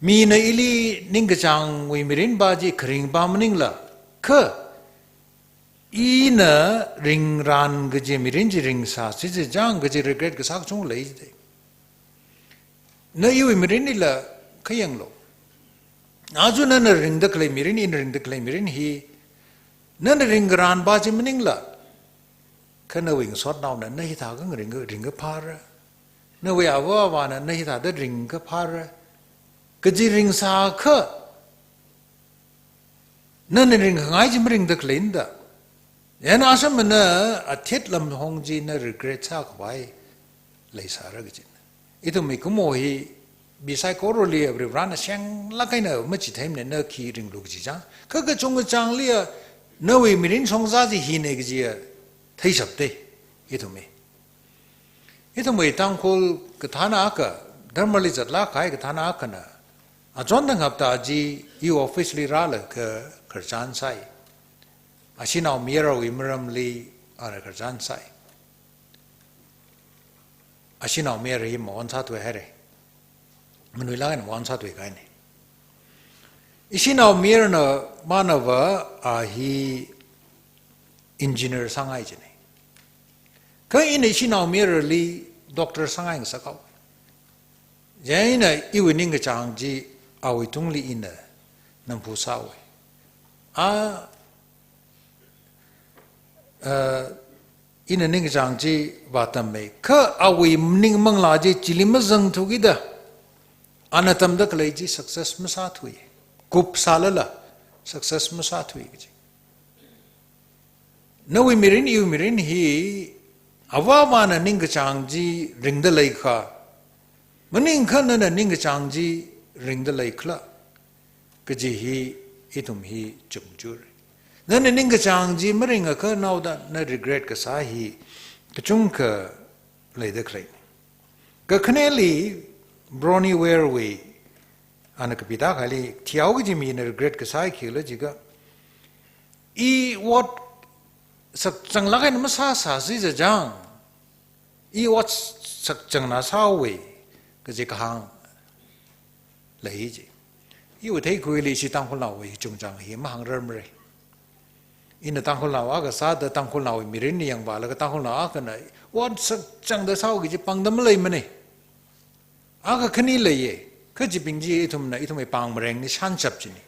Mina ili ningkachāngwui mirinpa chi kharingpa maningla, kha ina ringrān kaji mirin chi ringsāsi chi chang kaji regret kasā kachungkha lei jide. Na iwui mirinlila khayanglu. Aja nana ringda khalei mirin, ina ringda khalei mirin hi, nana ringkharānpa chi maningla, kha nawui ngasotnaona na hithākha ring, ringkaphāra, nawui ava avāna na hithāda ringkaphāra kaji ringsākha, nana ringkhangai chi maringda khaleina da. Chieina asamana athit lamhong chi na regret sākhavai leisāra kajina. Ithum mikumo hi, bi saikorali Varivarana senglāk eina machitheimana, na khi ringlu kaji chang. Kha kachungkachāngliya nawui mirin shongza chi hina kajiya theishapta, ithum hi. Ithumwui Tangkhul kathāna akha, dharmali zatlāk kahai kathāna akhana, achon thang hapta chi iwui office li rālaga khararchan sāi. Ashinao miyarawui maramli ana khararchan sāi. Ashinao miyara hi mawan sāthuihaira. Manuilāk eina mawan sāthui kahaina. Ishinao miyarana manava a hi engineer sāngai jina. Kha ina ishinao miyarali doctor sāngai ngasakhao. Chieina iwui ningkachāng chi awui tungli ina namphu sāhaowa. A, a, ina ningkachāng chi vātammei. Kha awui ning manglā chi chili mazangthukida, ana tamda khalei chi success masāthui. Kupsālala success masāthui kaji. Nawui mirin, iwui mirin hi ava avāna ningkachāng chi ringda leikha, maningkha nana ningkachāng chi ringda leikhala kaji hi ithum hi chukmajara. Nana ningkachāng chi maringakha naoda na regret kasā hi kachungkha leida khalei. Kakhaneli Bronnie Ware wui ana kapida kali, thihao kaji mina regret kasā hi khikhala jiakha, i ot sakchanglāk eina masāsāsi chi chang, i ot sakchangna sāhaowa kaji kahāng lei ji. Iwui theikhuili ishi Tangkhulnaowui chungchang hi mahāngrarmara. Ina Tangkhulnao akha sāda Tangkhulnaowui mirin yangvālaga Tangkhulnao akhana ot sakchangda sāhao kaji pāngda maleimana. Akha khani leiya, kha chibing chi ithumna, ithumwui pāng marengna shānshap china.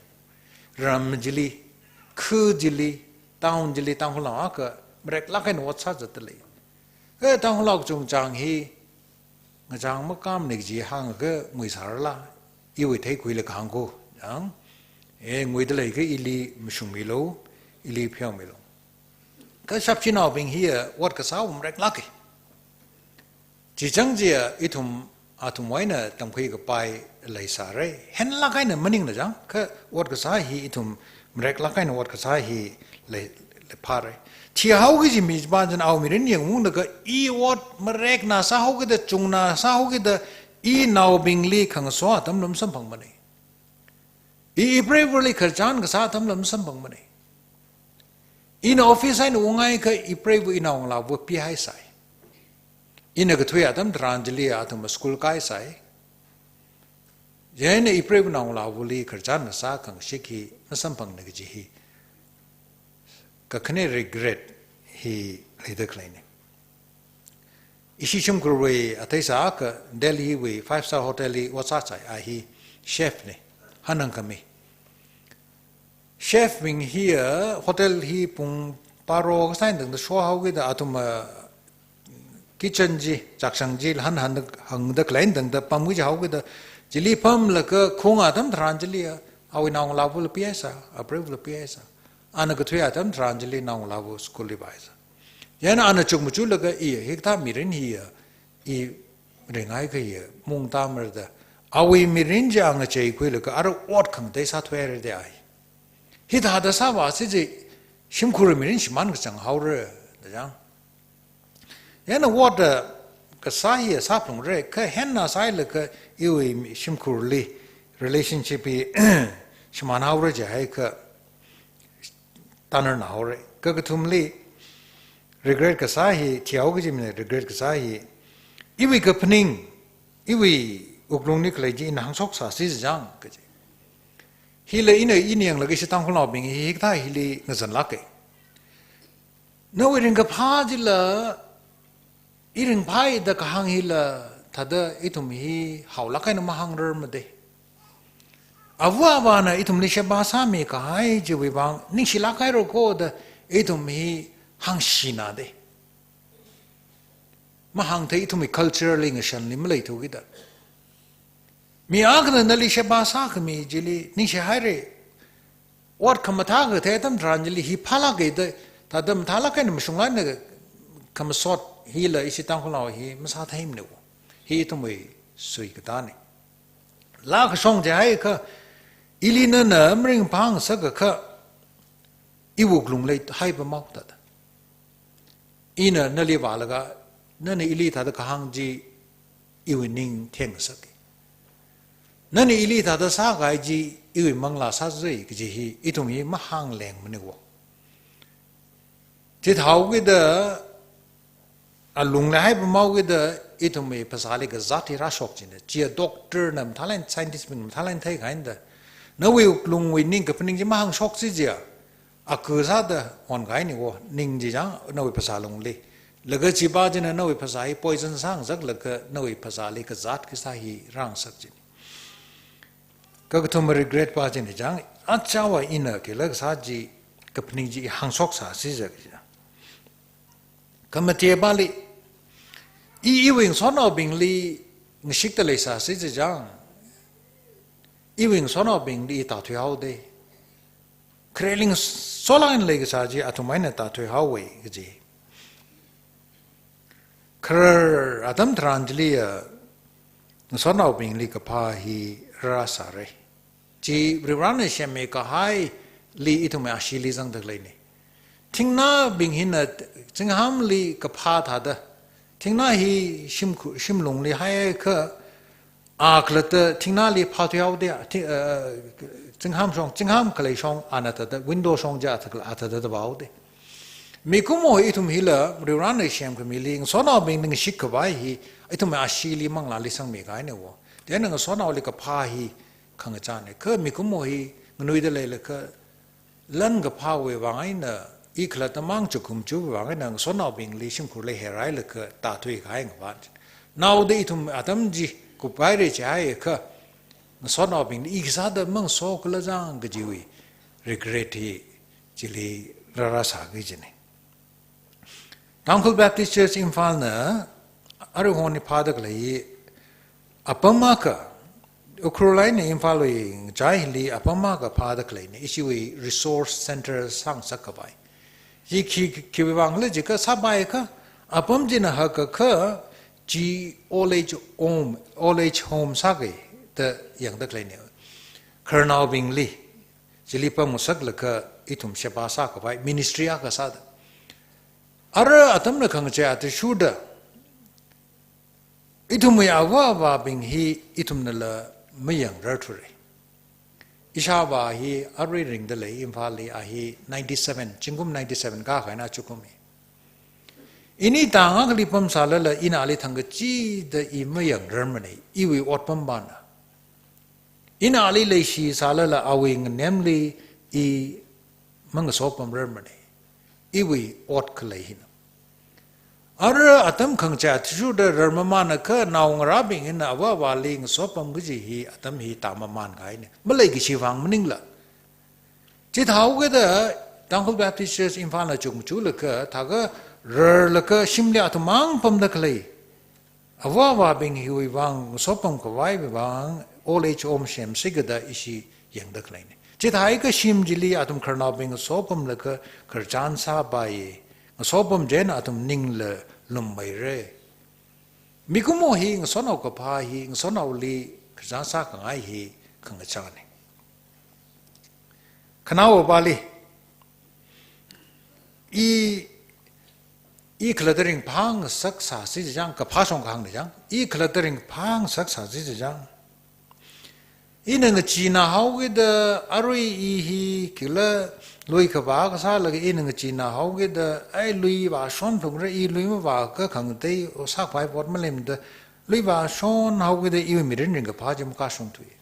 Ram chili, khu chili, town chili Tangkhulnao akha mareklāk eina ot sāzatda lei. Kha Tangkhulnao chungchang hi ngachang makamna kaji hāngakha nguisārala, iwui theikhuili kahāng ko, yang, e, nguida leikha ili mashungmilu, ili pheomilu. Kha shapshinaobing hiya ot kasā mareklāka. Chi chang chiya ithum, athumwui eina tamkhui kapai leisāra. Henlāk eina maningla chang, kha ot kasā hi ithum mareklāk eina ot kasā hi lei, leiphāra. Thihao kaji mipa china awui mirin yangunglaga i ot marekna sāhaokida, chungna sāhaokida, inaobingli khangaso atamla masamphangmana. I, ipreivali khararchan kasā atamla masamphangmana. Ina office eina ungngaikha ipreiva inaongalāva pihaisai. Ina kathui atam tharan chili athumva school kaisai. Chieina ipreiva naongalāvali khararchan kasā khangashik hi masamphangna kaji hi kakhane regret hi leida khaleina. Ishi shimkhurwui atheisā akha Delhi wui five star hotel li ot sāsai, a hi chef na, hanhāngkhami. Chef bing hiya hotel hi pung baro kasā eina tangda shohaokida athum, ah, kitchen chi, chakshang chi, hanhān hāngda khalei eina tangda pamki jihaokida, chili pamlaga khung atam tharan chiliya, awui naongalāvala pihaisa, apreivala pihaisa. Ana kathui atam tharan chili naongalāva school li vāhaisa. Chieina ana chukmajalaga i, hikathā mirin hiya, i ringhai kahiya, maungtamara da. Awui mirin chi a ngacheikhuilaga, ara ot khangatei sāthuihaira da ai. Hithāda sāvāsi chi, shimkhur mirin shimān kachang haora, Dajang. Yana ward kasā hi sāphalungra, kha hina sālaga iwui shimkhurli relationship hi shimānhaora jiakha tanarnahaora. Kakathumli regret kasā hi, thihao kaji mina regret kasā hi, iwui kaphaning, iwui wuklungli khalei chi ina hāngshok sāsi jang kaji. Hila ina ini yanglaga ishi Tangkhulnaobing hi hikathā hili ngazanlāka. Nawui ringkaphā chila, i ringphāi da kahāng hila, thāda ithum hi haolāk eina mahāngrarmada. Ava avāna ithumli sheba sāmikahai chiwui vang ningshilāk haira ko da ithum hi hāngshina da. Mahāngthei, ithumwui culture li ngashanli maleithu kida. Mi akhana nali sheba sākhami chili ningshihaira. Ot khamathā kathei atam tharan chili hi phālāka da, thāda mathālāk eina mashunglāk eina khamasot hila ishi Tangkhulnao hi masātheimana. Hi ithumwui suikatana. Laa kashong jiakha, ili nana maringphāngasakakha, i wuklungli haipamhao thāda. Ina nali vālaga, nana ili thāda kahāng chi iwui ning theingasaka. Nana ili thāda sākahai chi iwui manglā sāzai kaji hi, ithum hi mahānglengmana. Chithāhaokida, alungli haipamhaokida, ithumwui phasāli kazāt hi rāshok china. Chiya doctor na mathālāk eina, scientist bing mathālāk eina theikahai da. Nawui wuklungwui ning kaphaning chi mahāngshoksi jiakha, aku sāda onkahaina ko, ning chi jang nawui phasā lungli. Laga chipa china nawui phasā hi poison sāngasaklaga nawui phasāli kazāt kasā hi rāngasak china. Kakathuma regret pa china jang, achāva ina khila kasā chi kaphaning chi hāngshok sāsi jiakha. Khamatepali, i iwui ngasotnaobingli ngashikta leisāsi jang, iwui ngasotnaobingli i tāthuihaoda. Khare ling solāng leikasā chi athum eina tāthuihaowa kaji. Khare atam tharan chiliya, ngasotnaobingli kaphā hi rāsāra. Chi Varivarana semmi kahaili ithumwui asheeli zangda khaleina. Thingnābing hina zinghāmli kaphā thāda. Thingnā hi shimkhu-, shimlungli haiakha, a khalatta thingnāli phāthuihaoda, thi-, eh, zinghām shong, zinghām khalei shong, ana thāda, window shong chi athā, athāda vāhaoda. Mikumo hi ithum hila, Varivarana semkhamili, ngasotnaobingli ngashik khavai hi, ithumwui asheeli manglāli sangmikahaina wo. Chieina ngasotnaoli kaphā hi khangachāna. Kha mikumo hi nganuida leilakha, lan kaphāwui vang eina, i khalatta mang chukumchuwui vang eina, ngasotnaobingli shimkhurli herailaga tāthuikahai ngavāt. Naoda ithum atam chi kuphaira jiakha, ngasotnaobingli i kasāda mangasokhala jang kajiwui regret hi chili rārāsāki kajina. Tangkhul Baptist Church Imphal na aruihon eina phāda khalei apam akha, Ukhrul eina Imphal wui ngachaili apam akha phāda khaleina, ishiwui resource center sāngasak khavai. Hi khi, khiwui vangla jiakha sāpaiakha, apam china hakkakha chi old age home, old age home sāki da yangda khaleina. Khararnaobingli, chili pamngasaklaga ithum sheba sākhavai, ministry akha sāda. Ara atamna khangachei athishurda, ithumwui ava avābing hi ithumnala mayangrarthura. Ishāvā hi arui ringda lei, Imphalli a hi ninety-seven, zingkum ninety-seven kākahai eina chukum hi. Ini tang akhali pamsālala ina ali thangkachida i mayangrarmana, iwui otpam pana. Ina ali leishisālala awui nganemli i mangasopamrarmana, iwui ot khalei hina. Ara atam khangachei athishurda rarmamanakha naongarābing hina ava avāli ngasopam kaji hi atam hi tāmamankahaina. Maleikashi vang maningla. Chithāhaokida Tangkhul Baptist Church Imphalna chukumchuklaga thākha rarlaga shimli athum mang pamda khalei ava avābing hiwui vang, ngasopam khavaiwui vang, old age home semsi kajida ishi yangda khaleina. Chithāhaikha shim chili athum khararnaobing ngasopamlaga khararchan sāpai, ngasopam chieina athum ningla lummeira. Mikumo hi ngasotnao kaphā hi, ngasotnaoli khararchan sākhangai hi khangachāna. Khanaowa pāli, i I khalatta ringphāngasak sāsi jichang, kaphā shong kahāngna chang. I khalatta ringphāngasak sāsi jichang. Ina ngacheenā haokida arui i hi kila lui kavā kasālaga ina ngacheenā haokida, ai lui vāshon phungra, i lui mavākha khangatei sākhavai ot maleimada, lui vāshon haokida iwui mirin ringkaphā chi makashungthui.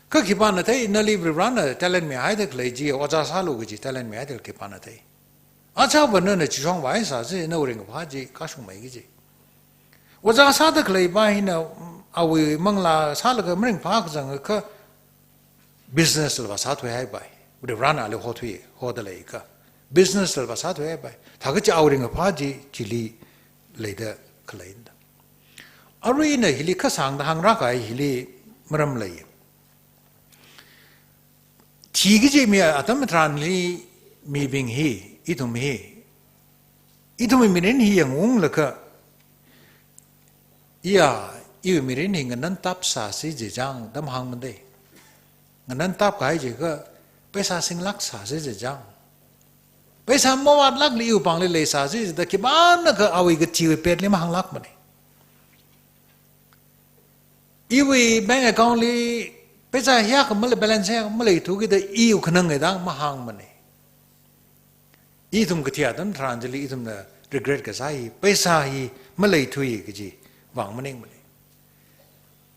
Kha khipāna thei, nali Varivarana talent mihaida khalei chi, ojā sālu kaji talent mihaida khipāna thei. Achāva nana chishong vāsāsi, nawui ringkaphā chi kashungmei kaji. Ojā sāda khaleipa hina, awui manglā sālaga maringphā kazang kha business la vāsāthuihaipai. Varivarana ali hothui, hoda leikha. Business la vāsāthuihaipai. Thākha chi awui ringkaphā chi, chili leida khaleina. Aruina hili kasāngda hāngrākahai hili maram lei. Thi kaji mi atam tharanli mibing hi, ithum hi, ithumwui mirin hi yangunglaga, iya, iwui mirin hi nganantap sāsi jichang da mahāngmana. Nganantap kahai jiakha, paisa singlāk sāsi jichang. Paisa mavātlākli iwui pāngli leisāsi jida khipānakha awui kathiwui petli mahānglākmana. Iwui bank account li paisa hiyākha malei, balance hiyākha maleithukida iwui khanang ngaidang mahāngmana. Ithum kathi atam tharan chili ithumna regret kasā hi, paisa hi maleithui kaji vang maningmana.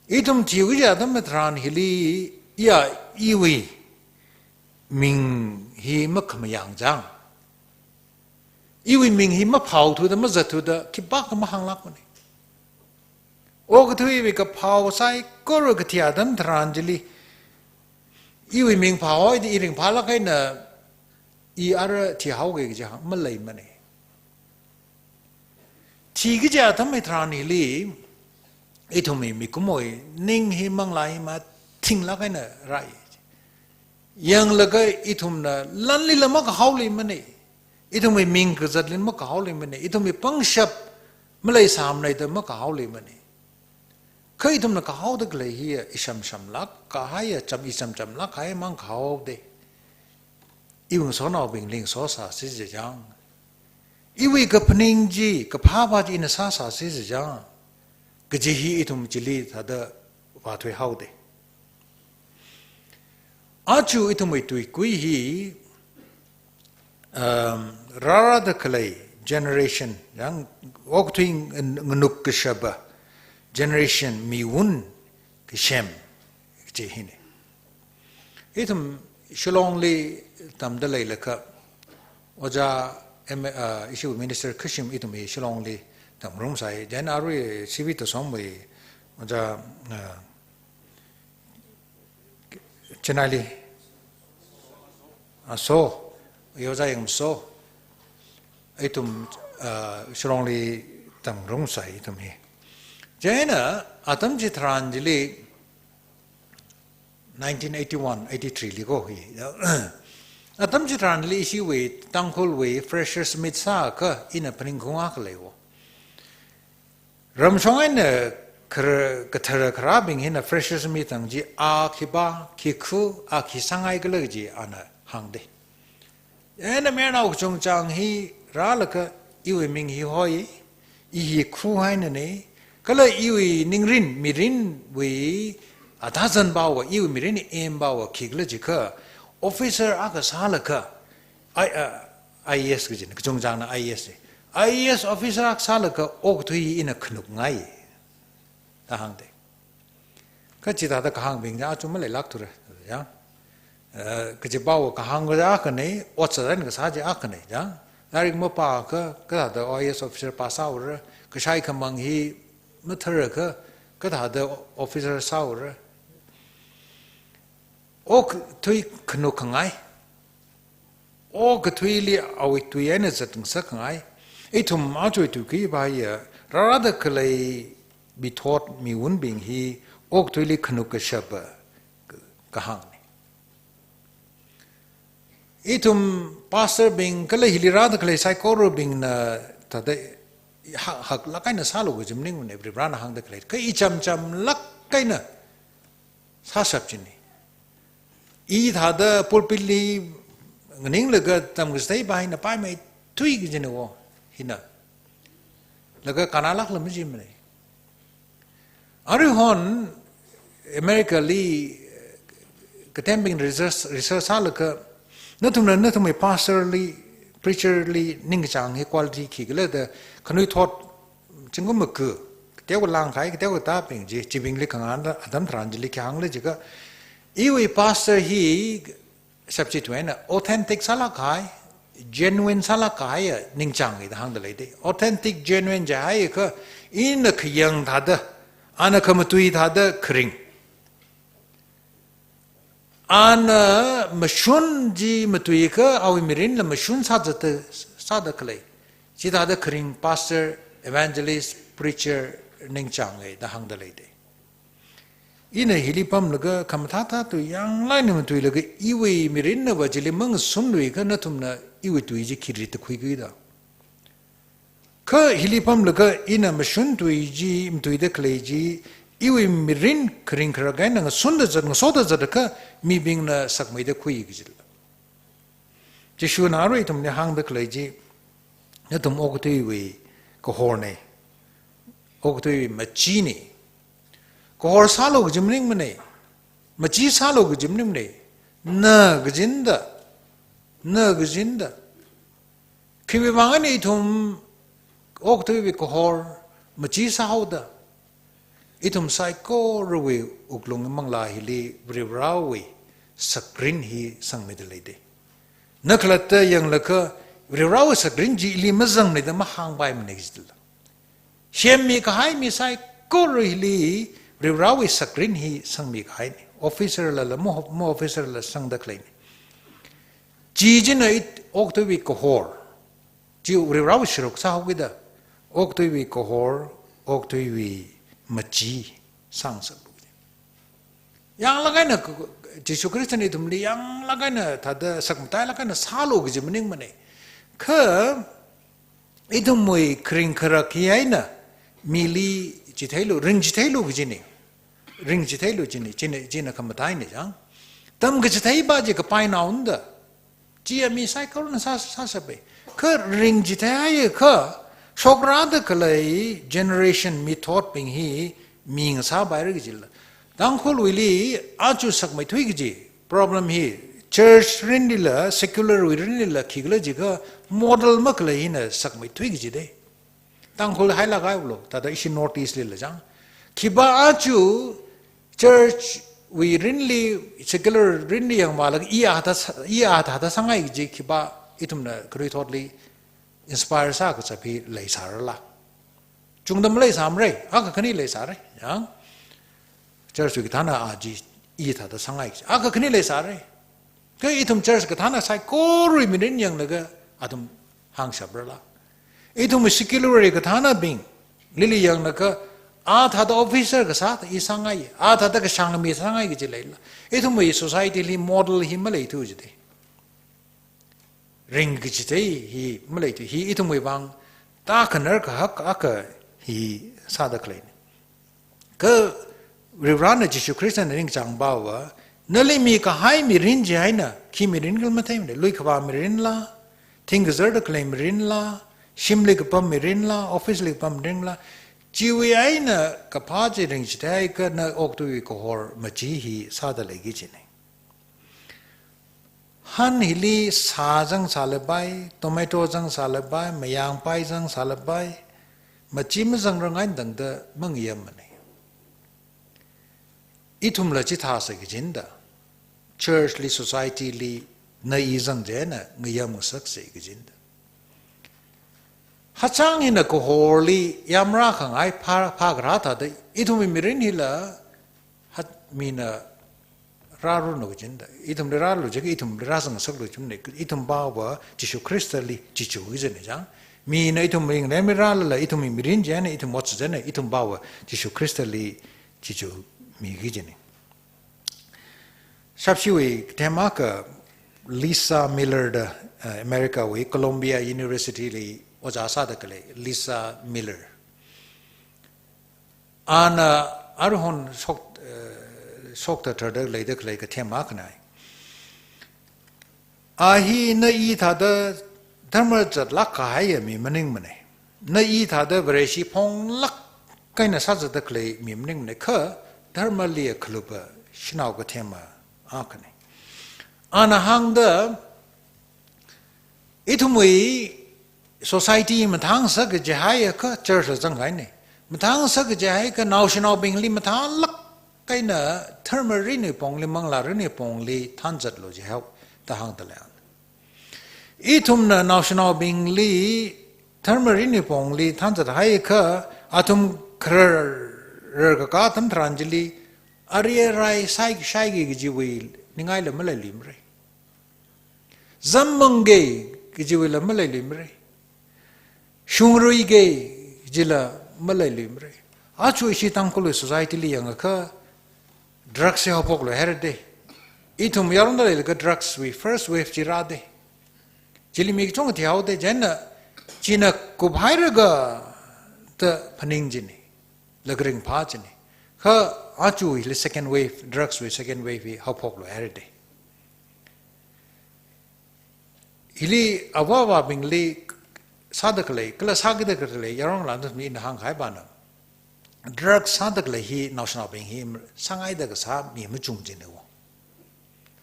Ithum thi kaji atam tharan hili, iya, iwui ming hi makhamayang chang. Iwui ming hi maphaothuda, mazatthuda, khipākha mahānglākmana. Okathuiwui kaphao saikora kathi atam tharan chili, iwui ming phaohaida i ringphālāk eina, i ara thihaoki kaji hāng maleimana. Thi kaji atam tharan hili, ithumwui mikumowui ning hi manglā hi mathinglāk eina rai. Yanglaga ithumna lanlila makahaoleimana. Ithumwui ming kazatli makahaoleimana. Ithumwui pangshap maleisāmana da makahaoleimana. Kha ithumna kahaoda khalei hi isham shamlāk kahai, cham isham chamlāk kahai mang kahaoda. Iwui ngasotnaobingli ngaso sāsi jichang. Iwui kaphaning chi, kaphāva chi ina sāsāsi jichang. Kaji hi ithum chili thāda vāthuihaoda. Aja ithumwui tuikui hi, um, rārāda khalei generation, yang okathui ngan-, nganuk kashapa generation miwun kasem kaji hina. Ithum Shillongli tamda leilakha, ojā M-, uh, ishi minister khashim ithum hi Shillongli tamngarumsai. Then arui C V Tasomwui ojā, uh, Chennai li. Ah, so, ojā Yangso. Ithum, ah, Shillongli tamngarumsai ithum hi. Chieina, atam chitharan chili, nineteen eighty-one, eighty-three li ko hi. Atam chitharan chili ishiwui, Tangkhulwui, freshers meet sākha, ina phaningkhaung akha lei wo. Ramshong eina khar-, kathara kharābing hina freshers meet tang chi a khipā, khikhu, a khi sāngai khala kaji ana hāngda. Eina mayarnao kachungchang hi rālaga iwui ming hi hoi, i hi khu hainana, kala iwui ningrin, mirinwui, atazanpava, iwui mirin aimva, khikhala jiakha, officer akha sālaga, I, uh, I A S kajina, kachungchangna I A S. I A S officer akha sālaga okathui ina khanukngai. Da hāngda. Kha chithāda kahāngbing chi aja maleilākthura, ya. Eh, kachipāva kahāng kaja akhana, ot sāran kasā chi akhana, ya. Lairik mapākha, kathāda I A S officer pass sāura, kashai khamang hi matharakha, kathāda officer sāura. Okathui khanukngai. Okathuili awui tui eina zatngasakngai. Ithum aja tuikuiva ya, rārāda khalei mithot miwunbing hi okathuili khanuk kashapa kahāngna. Ithum pastor bing kala hili rāda khalei saikorabingna thāda ha-, haklāk eina sālu kaji maningmana, Varivarana hāngda khalei. Kha ichamchamlāk eina sāshap china. I thāda pulpit li nganinglaga tamkachitheipa hina paimeithui kajina wo. hina. Laga kannalākla majimana. Aruihon America li, eh, katembing research, research sālaga, nathumna, nathumwui pastor li, preacher li, ningkachāng hi quality khikhala da, khanuithot, zingkum maga, kateokha langkahai, kateokha tābing chi, chibingli khangahānda, atam tharan chili khi hāngla jiakha, iwui pastor hi, shapchitwui eina authentic sālākkahai, genuine sālākkahai ya ningchānga da hāngda leida. Authentic, genuine jihaiakha, ina khayang thāda, ana khamatui thāda kharing. Ana mashun chi matuiakha, awui mirinla mashun sāzatda, sāda khalei. Chithāda kharing pastor, evangelist, preacher ningchānga da hāngda leida. Ina hili pamlaga khamathā thāda tui yanglaina matuilaga iwui mirinna va chili mangasunluiakha nathumna iwui tui chi khi ritakhuiki da. Kha hili pamlaga ina mashun tui chi, matuida khalei chi, iwui mirin kharing kharak eina ngasunda zat, ngasoda zatakha mibingna sakmeida khuiki jila. Jishuna arui ithumli hāngda khalei chi, nathum okathuiwui kahorna, okathuiwui machina. Kahor sālu kaji maningmana, machi sālu kaji maningmana, na kajina da, na kajina da. Khiwui vang eina ithum okathuiwui kahor machi sāhaoda, ithum saikorawui wuklung manglā hili Varivarāwui sakrin hi sangmida leida. Na khalatta yanglaga Varivarāwui sakrin chi ili mazangmana da mahāngpaimana jila. Semmi kahai mi saikora hili Varivarāwui sakrin hi sangmi kahaina. Officer lala, ma, ma officer la sangda khaleina. Chi china it okathuiwui kahor. Chi Varivarāwui sharuk sāhaokida. Okathuiwui kahor, okathuiwui machi sāngasaklu. Yanglāk eina k-, Jishu Khristana ithumli yanglāk eina thāda sakmatailāk eina sālu kaji maningmana. Kha ithumwui kharing kharak hi eina mili chitheilu, ringchitheilu kajina. Ringchitheilu jina, jina, jina khamataina chang. Tamkachithei va chi kapainaona da. Chiya mi saikorana sā, sāshapa. Kha ringchitheiakha, shokrāda khalei generation mithotbing hi mi ngasāpaira kajila. Tangkhulwuili aja sakmeithui kaji problem hi, church rinlila, secular wui rinlila, khikhala jiakha model makhalei hina sakmeithui kajida. Tangkhul hailāk haiulu, thāda ishi North East lila chang. Khipā aja church wui rinli, secular rinli yangvālaga, i a thā, i a thāda sāngai kaji khipā ithumna khanuithotli inspire sā kachap hi leisārala. Chungda maleisāmara, akha khani leisāra, yang. Church wui kathāna a chi i thāda sāngai kaji. Akha khani leisāra. Kha ithum church kathāna saikorawui mirin yanglaga athum hāngshaprala. Ithum secular kathānabing, lili yanglaga, a thāda officer kasā, i sāngai, a thāda kashāng mi sāngai kaji leila. Ithumwui society li model hi maleithu jida. Ringkachithei hi maleithu, hi ithumwui vang tākhanar kahak akha hi sāda khaleina. Kha Varivarāna Jishu Khristana ringchāngpava, nali mikahai mirin chieina, khi mirin khala matheimana, lui khavā mirinla, thing kazarda khalei mirinla, shimli kapam mirinla, office li kapam mirinla, chiwui eina kaphā chi ringchitheiakha na okathuiwui kahor machi hi sāda leiki kajina. Han hili sā zangsālapai, tomato zangsālapai, mayangpai zangsālapai, machi mazangrang eina tangda mangayammana. Ithumla chithāsa kajina da, church li, society li, na i zang chieina ngayam ngasaksa kajina da. Hachang hina kahorli yamrā khangai phā, phākharā thāda, ithumwui mirin hila, hat mina rāranu kajina da. Ithumli rālu jiakha ithumli rāzangngasaklu jimana, ithumpava Jishu Khristali chichu kajina chang. Mina ithumwui ngalemli rālala, ithumwui mirin chieina, ithum ot sā chieina, ithumpava Jishu Khristali chichumi kajina. Shapshiwui kathem akha Lisa Miller da, eh, America wui Columbia University li ojā sāda khalei Lisa Miller. Ana aruihon shok, eh, shokta tharda leida khalei kathem akhana. A hi na i thāda dharma zatlāk kahaiya mi maningmana. Na i thāda Vareshi phonglāk eina sāzatda khalei mi maningmana, kha dharmali khalupa shanao kathema akhana. Ana hāngda, ithumwui society mathāngasak kaji haiakha church la zanghaina. Mathāngasak kaji haiakha naoshinaobingli mathālāk eina dharma rinwui pongli, manglā rinwui pongli thanzatlu jihao da hāngda lei. Ithumna naoshinaobingli dharma rinwui pongli thanzat haiakha, athum kharar rarkakā atam tharan chili, ari arai sai, shaiki kajiwui ningaila maleiluimara. Zam mangki kajiwuila maleiluimara. Shungruiki kajila maleiluimara. Aja ishi Tangkhulwui society li yangakha drugs hi haophoklu haira da. Ithum yarongda leilaga drugs wui first wave chi rāda. Chili mi kachungkha thihaoda, chieina china kuphailaga da phaning china, lakaring phā china. Kha aja hili second wave, drugs wui second wave hi haophoklu haira da. Hili ava avābingli sāda khalei, kala sākida khalei yarong lānda mi ina hāngkahai pana, drugs sāda khalei hi naoshinaobing hi sāngaida kasā mi machung china wo.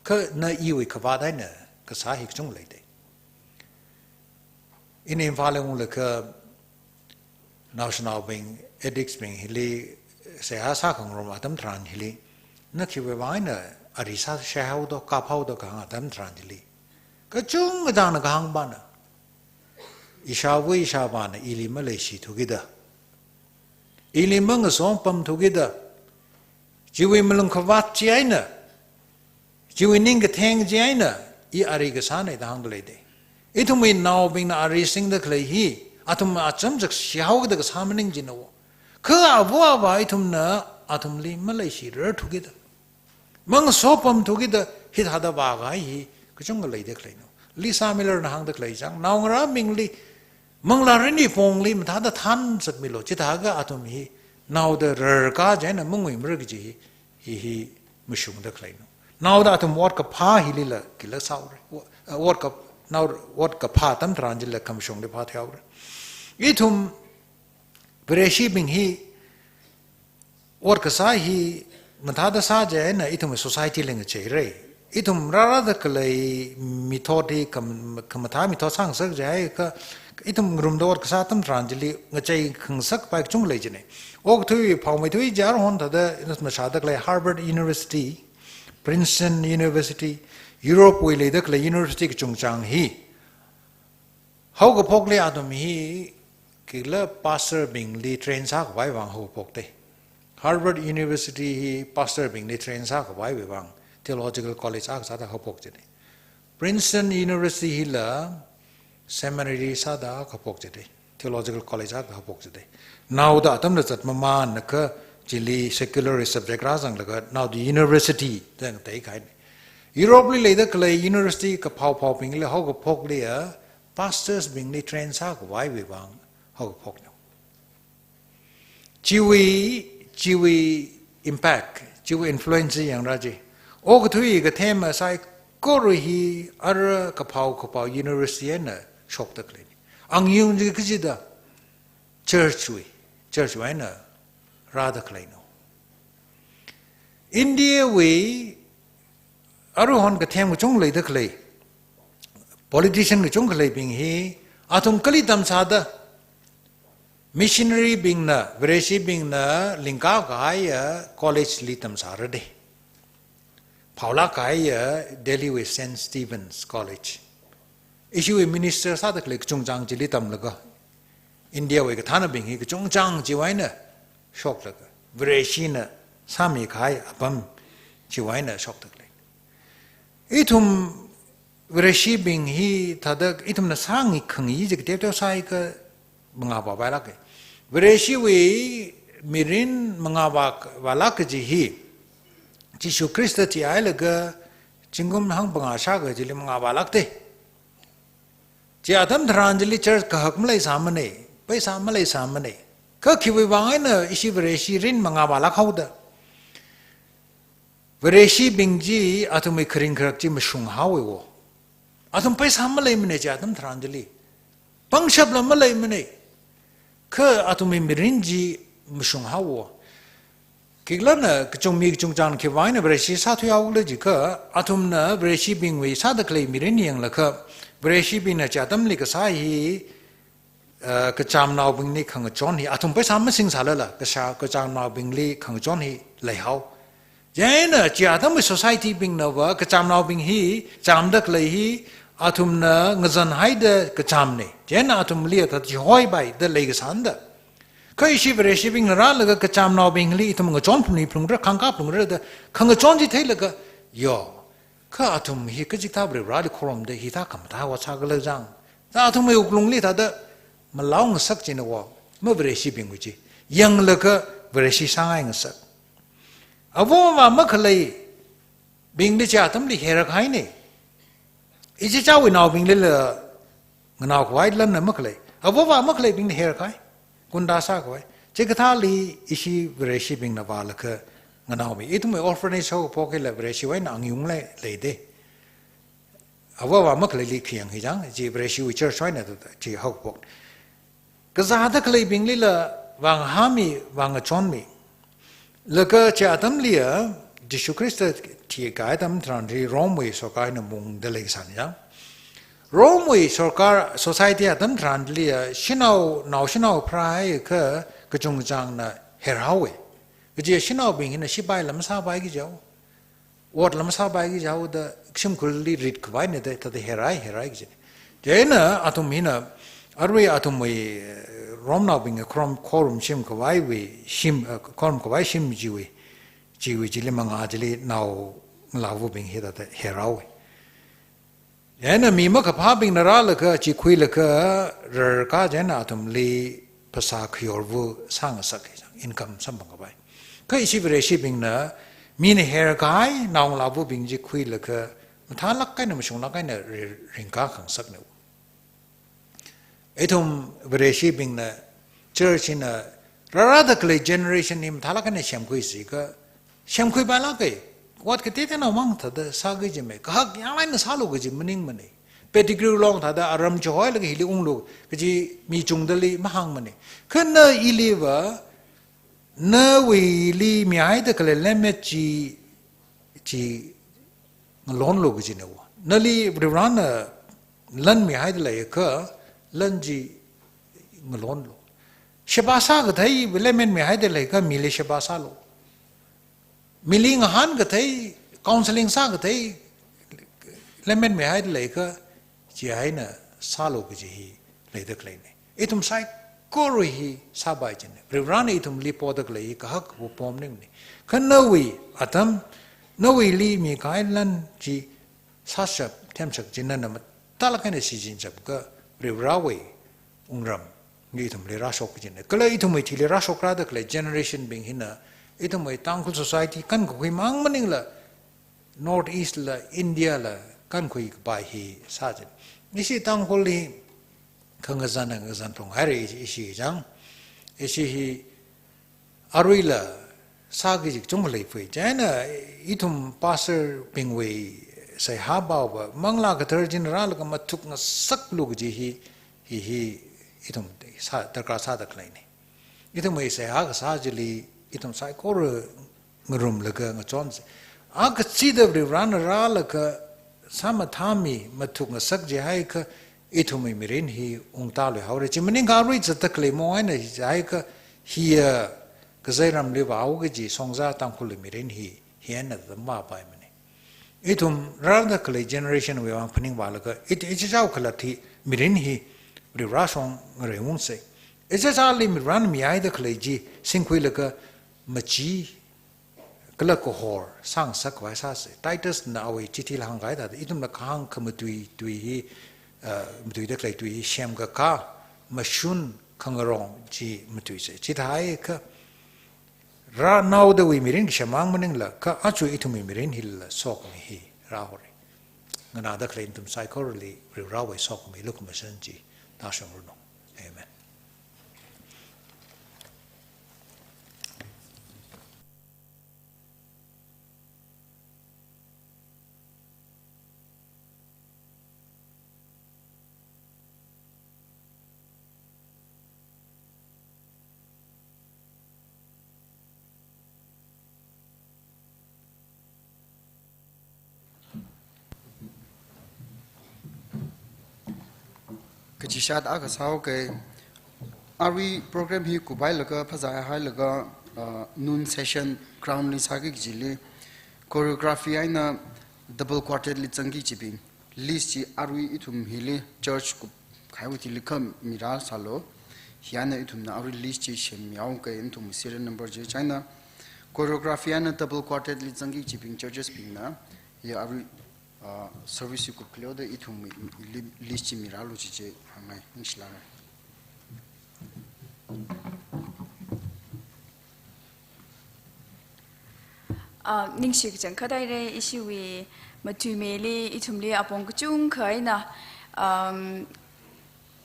Kha na iwui khavāt eina kasā hi kachunga leida. Ina Imphal li unglaga naoshinaobing, addicts bing hili seihā sākhangarum atam tharan hili, na khiwui vang eina ari sā, shaihaodo, kaphaodo kahāng atam tharan hili, kachungkha tangna kahāng pana, ishāva ishāvāna ili maleishithukida, ili mangaso pamthukida, chiwui malung khavāt chi eina, chiwui ningkatheng chi eina, i ari kasāna da hāngda leida. Ithumwui naobingna ari singda khalei hi, athum acham chak shihaokida kasā maning china wo. Kha ava avā ithumna athumli maleishirarthukida, mangaso pamthukida hithāda vākahai hi kachungkha leida khaleina. Lisa Miller na hāngda khalei chang, naongarābingli manglā rinwui pongli mathāda thanzatmilu, chithākha athum hi naoda rarkā chieina manguimara kaji hi, hi, hi mashungda khaleina. Naoda athum ot kaphā hilila khila sāhaora. Wo-, ot ka-, nao ot kaphā atam tharan chila khamashungli phāthuihaora. Ithum Vareshibing hi ot kasā hi mathāda sā chieina ithum society li ngacheira. Ithum rārāda khalei method hi kham-, khamathā method sāngasak jihaiakha, ithum ngarumda ot kasā atam tharan chili ngacheikhangasak pai kachunga lei china. Okathui phaomeithui chi aruihon thāda ina mashāda khalei Harvard University, Princeton University, Europe wui leida khalei university kachungchang hi, haokaphokli athum hi khila pastor bingli train sākhavai vang haophokta. Harvard University hi pastor bingli train sākhavaiwui vang, theological college akha sāda haophok chida. Princeton University hila seminary sāda haophok chida, theological college akha haophok chida. Naoda atamna zat mamānakha chili secular subject rāzanglaga naoda university da ngateikahaina. Europe li leida khalei university kaphao phaobingli haokaphokli a, pastors bingli train sākhavaiwui vang haokaphokna. Chiwui, chiwui impact, chiwui influence yangra chi. Okathui kathema saikora hi ara kaphao kaphao university eina shokda khaleina. Angayung chi kachida church wui, church wui eina rāda khaleina. India wui aruihon kathem kachunga leida khalei, politician kachunga khaleibing hi, athum kali tamsāda, missionary bingna, Vareshibingna lingkā kahaiya college li tamsāra da. Phaolāk kahaiya Delhi wui Saint Stephen's College. Ishiwui minister sāda khalei kachungchang chili tamlaga, India wui kathānabing hi kachungchang chiwui eina shoklaga, Vareshina sāmi kahai apam chiwui eina shokda khalei. Ithum Vareshibing hi thāda ithumna sāngi khangi chi kateo teo sāakha mangā vāvailāka. Vareshiwui mirin mangā vā, vālāk kaji hi, Jishu Khrista thihailaga zingkum hangphangā shākha chili mangā vālākta. Chi atam tharan chili church kahak maleisāmana, paisa maleisāmana. Kha khiwui vang eina ishi Vareshi rin mangā vālāk haoda. Vareshibing chi athumwui kharing kharak chi mashung haowa wo. Athum paisa maleimana chi atam tharan chili. Pangshapla maleimana. Kha athumwui mirin chi mashung haowa. Khikhala na kachungmi kachungchāng khiwui vang eina Vareshi sāthuihaokhala jiakha, athumna Vareshibingwui sāda khalei mirin yanglaga, Vareshibingna chi atamli kasā hi, eh, kachamnaobingli khangachon hi, athum pheisā masingsālala, kasā kachamnaobingli khangachon hi leihao. Chieina chi atamwui society bingnava kachamnaobing hi, chamda khalei hi, athumna ngazanhaida kachamna. Chieina athumli athā chihoipaida leikasāna da. Kha ishi Vareshibingna rālaga kachamnaobingli ithum ngachon phalungphalungra, khangkā phalungra da, khangachon chi theilaga, yo. Kha athum hi kachikathā Varivarali khorumda hithā khamathā vāsākhala jang. Da athumwui wuklungli thāda malao ngasak china va, maVareshibingwui chi. Yanglaga Vareshi sāngai ngasak. Avo avā makhaleibingli chi atamli herkahaina. Ichichāwui naobinglila nganaokhavai lamna makhalei. Avo avā makhaleibingli herkahai. Gunda sākhavai. Chikathāli ishi Vareshibingna vālaga nganaomi. Ithumwui orphanage haokaphok hila Vareshiwui eina angyunglei leida. Avo avā makhaleili khayang hi jang, chi Vareshiwui church wui eina da, da, chi haokaphok. Kazāda khaleibinglila vāngahāmi, vāngachonmi. Laga chi atamliya, Jishu Khrista thikahai atam tharanli Romewui sorkarna mungda leisāna jang. Romewui sorkar society atam tharanliya, shanao, nao shanao pharāhaiakha kachungchāngna herhaowa. Kaji shanaobing hina shipaila masāpaiki jao. Otla masāpaiki jao da shimkhurli ritkhavai eina da, thāda herai, herai kaji. Chieina athum hina, arui athumwui, eh, Romnaobing khorum, khorum shimkhavaiwui, shim, eh, khorumkhavai shim chiwui, chiwui chili mangā chili naongalāvabing hi thāda herhaowa. Chieina mi makaphābingna rālaga chi khuilaga rarkā chieina athumli phasā khayorva sāngasak, income samphangkhavai. Kha ishi Vareshibingna mina herkahai naongalāvabing chi khuilaga mathālāk eina mashunglāk eina ri-, ringkakhangasakna. Ithum Vareshibingna church hina rārāda khalei generation hi mathālāk eina semkhuisi kha, semkhuipailāka. Ot kateoteonao mang thāda sāki jimei. Kahak yanglāk eina sālu kaji maningmana. Pettigrew long thāda aram chihoilaga hili unglu kaji mi chungdali mahāngmana. Kha na iliva, nawuili mihaida khalei lemmet chi, chi ngalonlu kajina va. Nali Varivarana lan mihaida leiakha, lan chi ngalonlu. Sheba sākathei lemmet mihaida leiakha, mili sheba sālu. Mili ngahānkathei, counseling sākathei lemmet mihaida leiakha, chieina sālu kaji hi leida khaleina. Ithum saikora hi sāpai jina. Varivarana ithumli poda khalei hi kahak kapo maningmana. Kha nawui atam, nawuili mikahai lan chi sāshap, themshap chi nana mathālāk eina shichinshapakha Varivarawui wungram hi ithumli rāshok kajina. Kala ithumwui thili rāshokrada khalei generation bing hina, ithumwui Tangkhul society kankakhui mang maningla, North East la, India la kankhuikapai hi sāchina. Ishi Tangkhulli khangazan, khangazan thong haira ishi, ishi jang. Ishi hi aruila sāki kachungkha leiphui. Chieina ithum pastor bingwui seihā paova, Manglā Kathara china rālaga mathukngasaklu kaji hi, hi, hi ithum sā, darkar sāda khaleina. Ithumwui seihā kasā chili, ithum saikora ngarumlaga ngachonsa. Akha chida Varivarana rālaga sāmathāmi mathukngasak jihaiakha, ithumwui mirin hi ungtāluihaora. Chi maningakha arui zatda khalei mong eina jihaiakha, hiya kazeiramli vāo kaji Songza Tangkhulwui mirin hi, hi eina tamvāpaimana. Ithum rāda khalei generation wui vang phaningvālaga, it, ichichāwui khalat hi mirin hi Varivara shong ngareiungsa. Ichichāli Varivarana mihaida khalei chi singkhuilaga machi kala kahor sāngasakkhavai sāsa. Titus na awui chithila hāngkahai thāda, ithumna kahāng khamatui tui hi, uh, matuida khalei tui hi semkakā, mashun, khangarong chi matuisa. Chithāhaiakha, rānaodawui mirin kasem mang maningla, kha aja ithumwui mirin hila sokhami hi rāhora. Nganāda khalei nathum saikorali Varivarawui sokhami lukhamashan chi tāshungranu. Amen. Kachishat akha sāhaoke, arui program hi kuphailaga phazā hailaga, uh, noon session ground li sāki kajili, choreography eina double quartet li zangki kajibing list chi arui ithum hili church kup khaiwui thili khamirā sālu. Hi eina ithumna arui list chi semmihaoke, ithum serial number chi chieina choreography eina double quartet li zangki kajibing churches bingna hi arui, uh, service hi kup khaleoda ithum li-, list chi mirālu kaji chi hāngngai, ningshilāka. Ah, ningshi kachangkhat haira, ishiwui matuimeli ithumli apong kachungkha eina, um,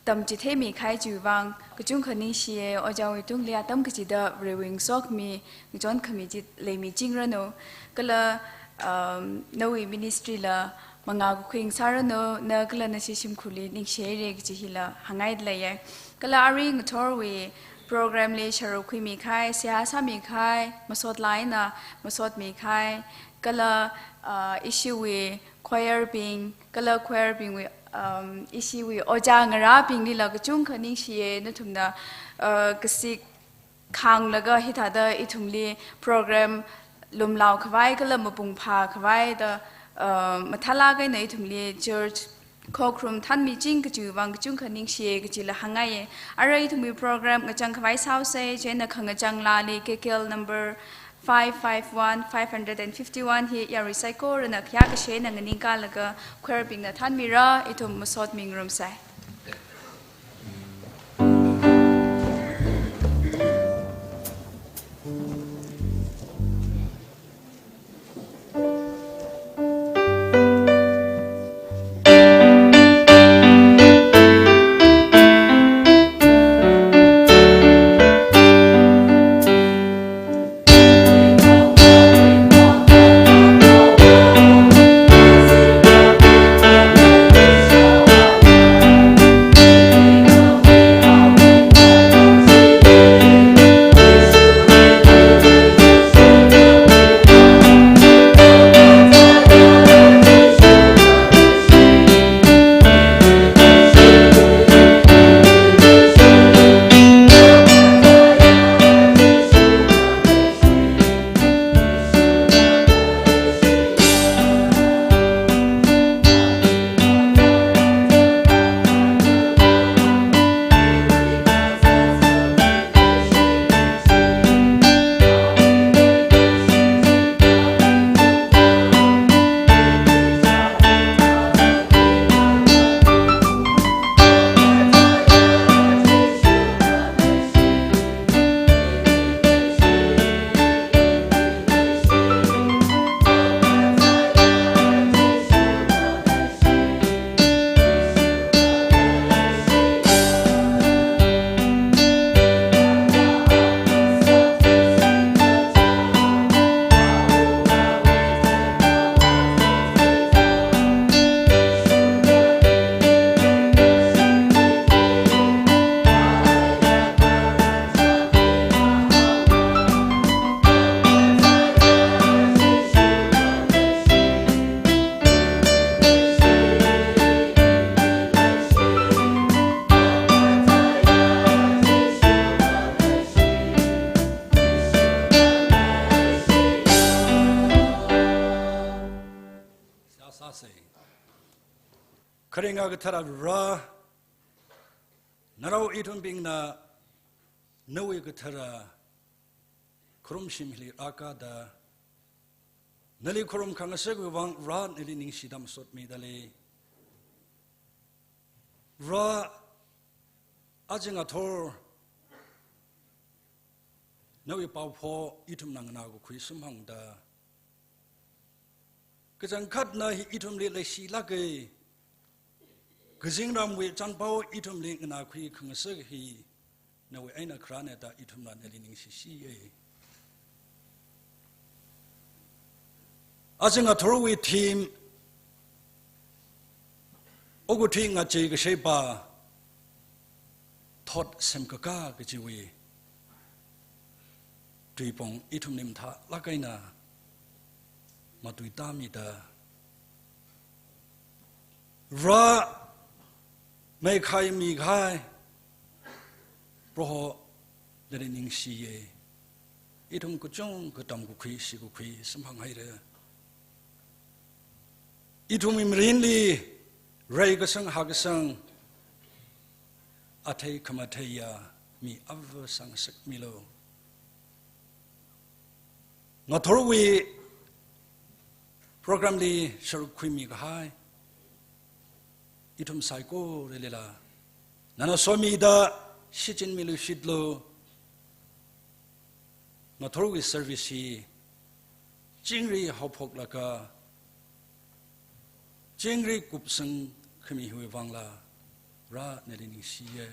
tamchitheimi kahai chiwui vang kachungkha ningshiya, ojāwui tungli atam kachida Varewui ngasokmi, ngachonkhami chi leimichingranu. Kala, um, nawui ministry la mangā kakhui ngasāranu, na kala nashi shimkhurli ningshi haira kaji hila hāngngaida leiya. Kala arui ngathorwui program li sharuk khuimi kahai, seihā sāmi kahai, masot eina masotmi kahai, kala, uh, ishiwui choir bing, kala choir bingwui, um, ishiwui ojā ngarābinglila kachungkha ningshiya, nathumna, uh, kasik khanglaga hithāda ithumli program lumlao khavai kala mapung phā khavai da, uh, mathālāk eina ithumli church khokharum thanmiching kajiwui vang kachungkha ningshiya kajila hāngngaiya. Arui ithumwui program ngachang khavai sāhaosa, chieina khangachang laali K K L number five five one, five hundred and fifty-one hi yarui saikorana khayākashi eina nganingkālaga choir bingna thanmira, ithum masotmi ngarumsa. Sāsei. Kharinga kathara Vare, narao ithumbingna nawui kathara kharum shimli rākada, nali kharum khangasakwui vang Vare nali ningshida masotmida lei. Vare, aja ngathor nawui paopho ithumna nganākakhui samphangda, kachangkhatna hi ithumli leishilāka, kazingramwui chānpao ithumli nganākhui khangasak hi nawui eina kharāna da ithumna nali ningshishiya. Aja ngathorwui theme, okathui ngachei kasheipa thot semkaka kajiwui tuipong ithumli mathālāk eina matuitāmida, Vare, meikhaimi kahai Proho, nali ningshiya. Ithum kachungkha tamkakhui, shikakhui samphanghaira. Ithumwui mirinli reikasang hakasang, athei khamatheiya mi ava sangsekmilu. Ngathorwui program li sharuk khuimi kahai ithum saikoralila nana somida shichinmiluishitlu. Ngathorwui service hi chingri haophoklaga chingri kupsang khami hiwui vangla, Vare, nali ningshiya.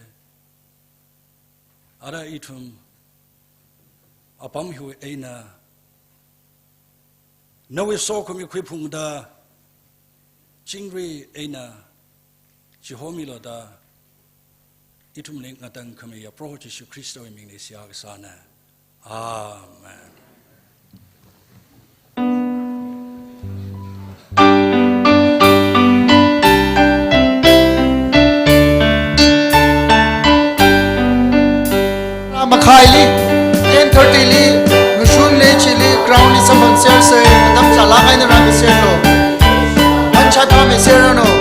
Ara ithum apam hiwui eina nawui sokhami khuiphungda, chingri eina chihomilu da, ithumli ngatangkhamiya Proho Jishu Khristawui mingli seihā kasāna. Amen. Makhaili, ten thirty li, Nushun le chili, ground li samphangsersa, atam chālāk eina rāmiserlu. Ancha thāmiserranu.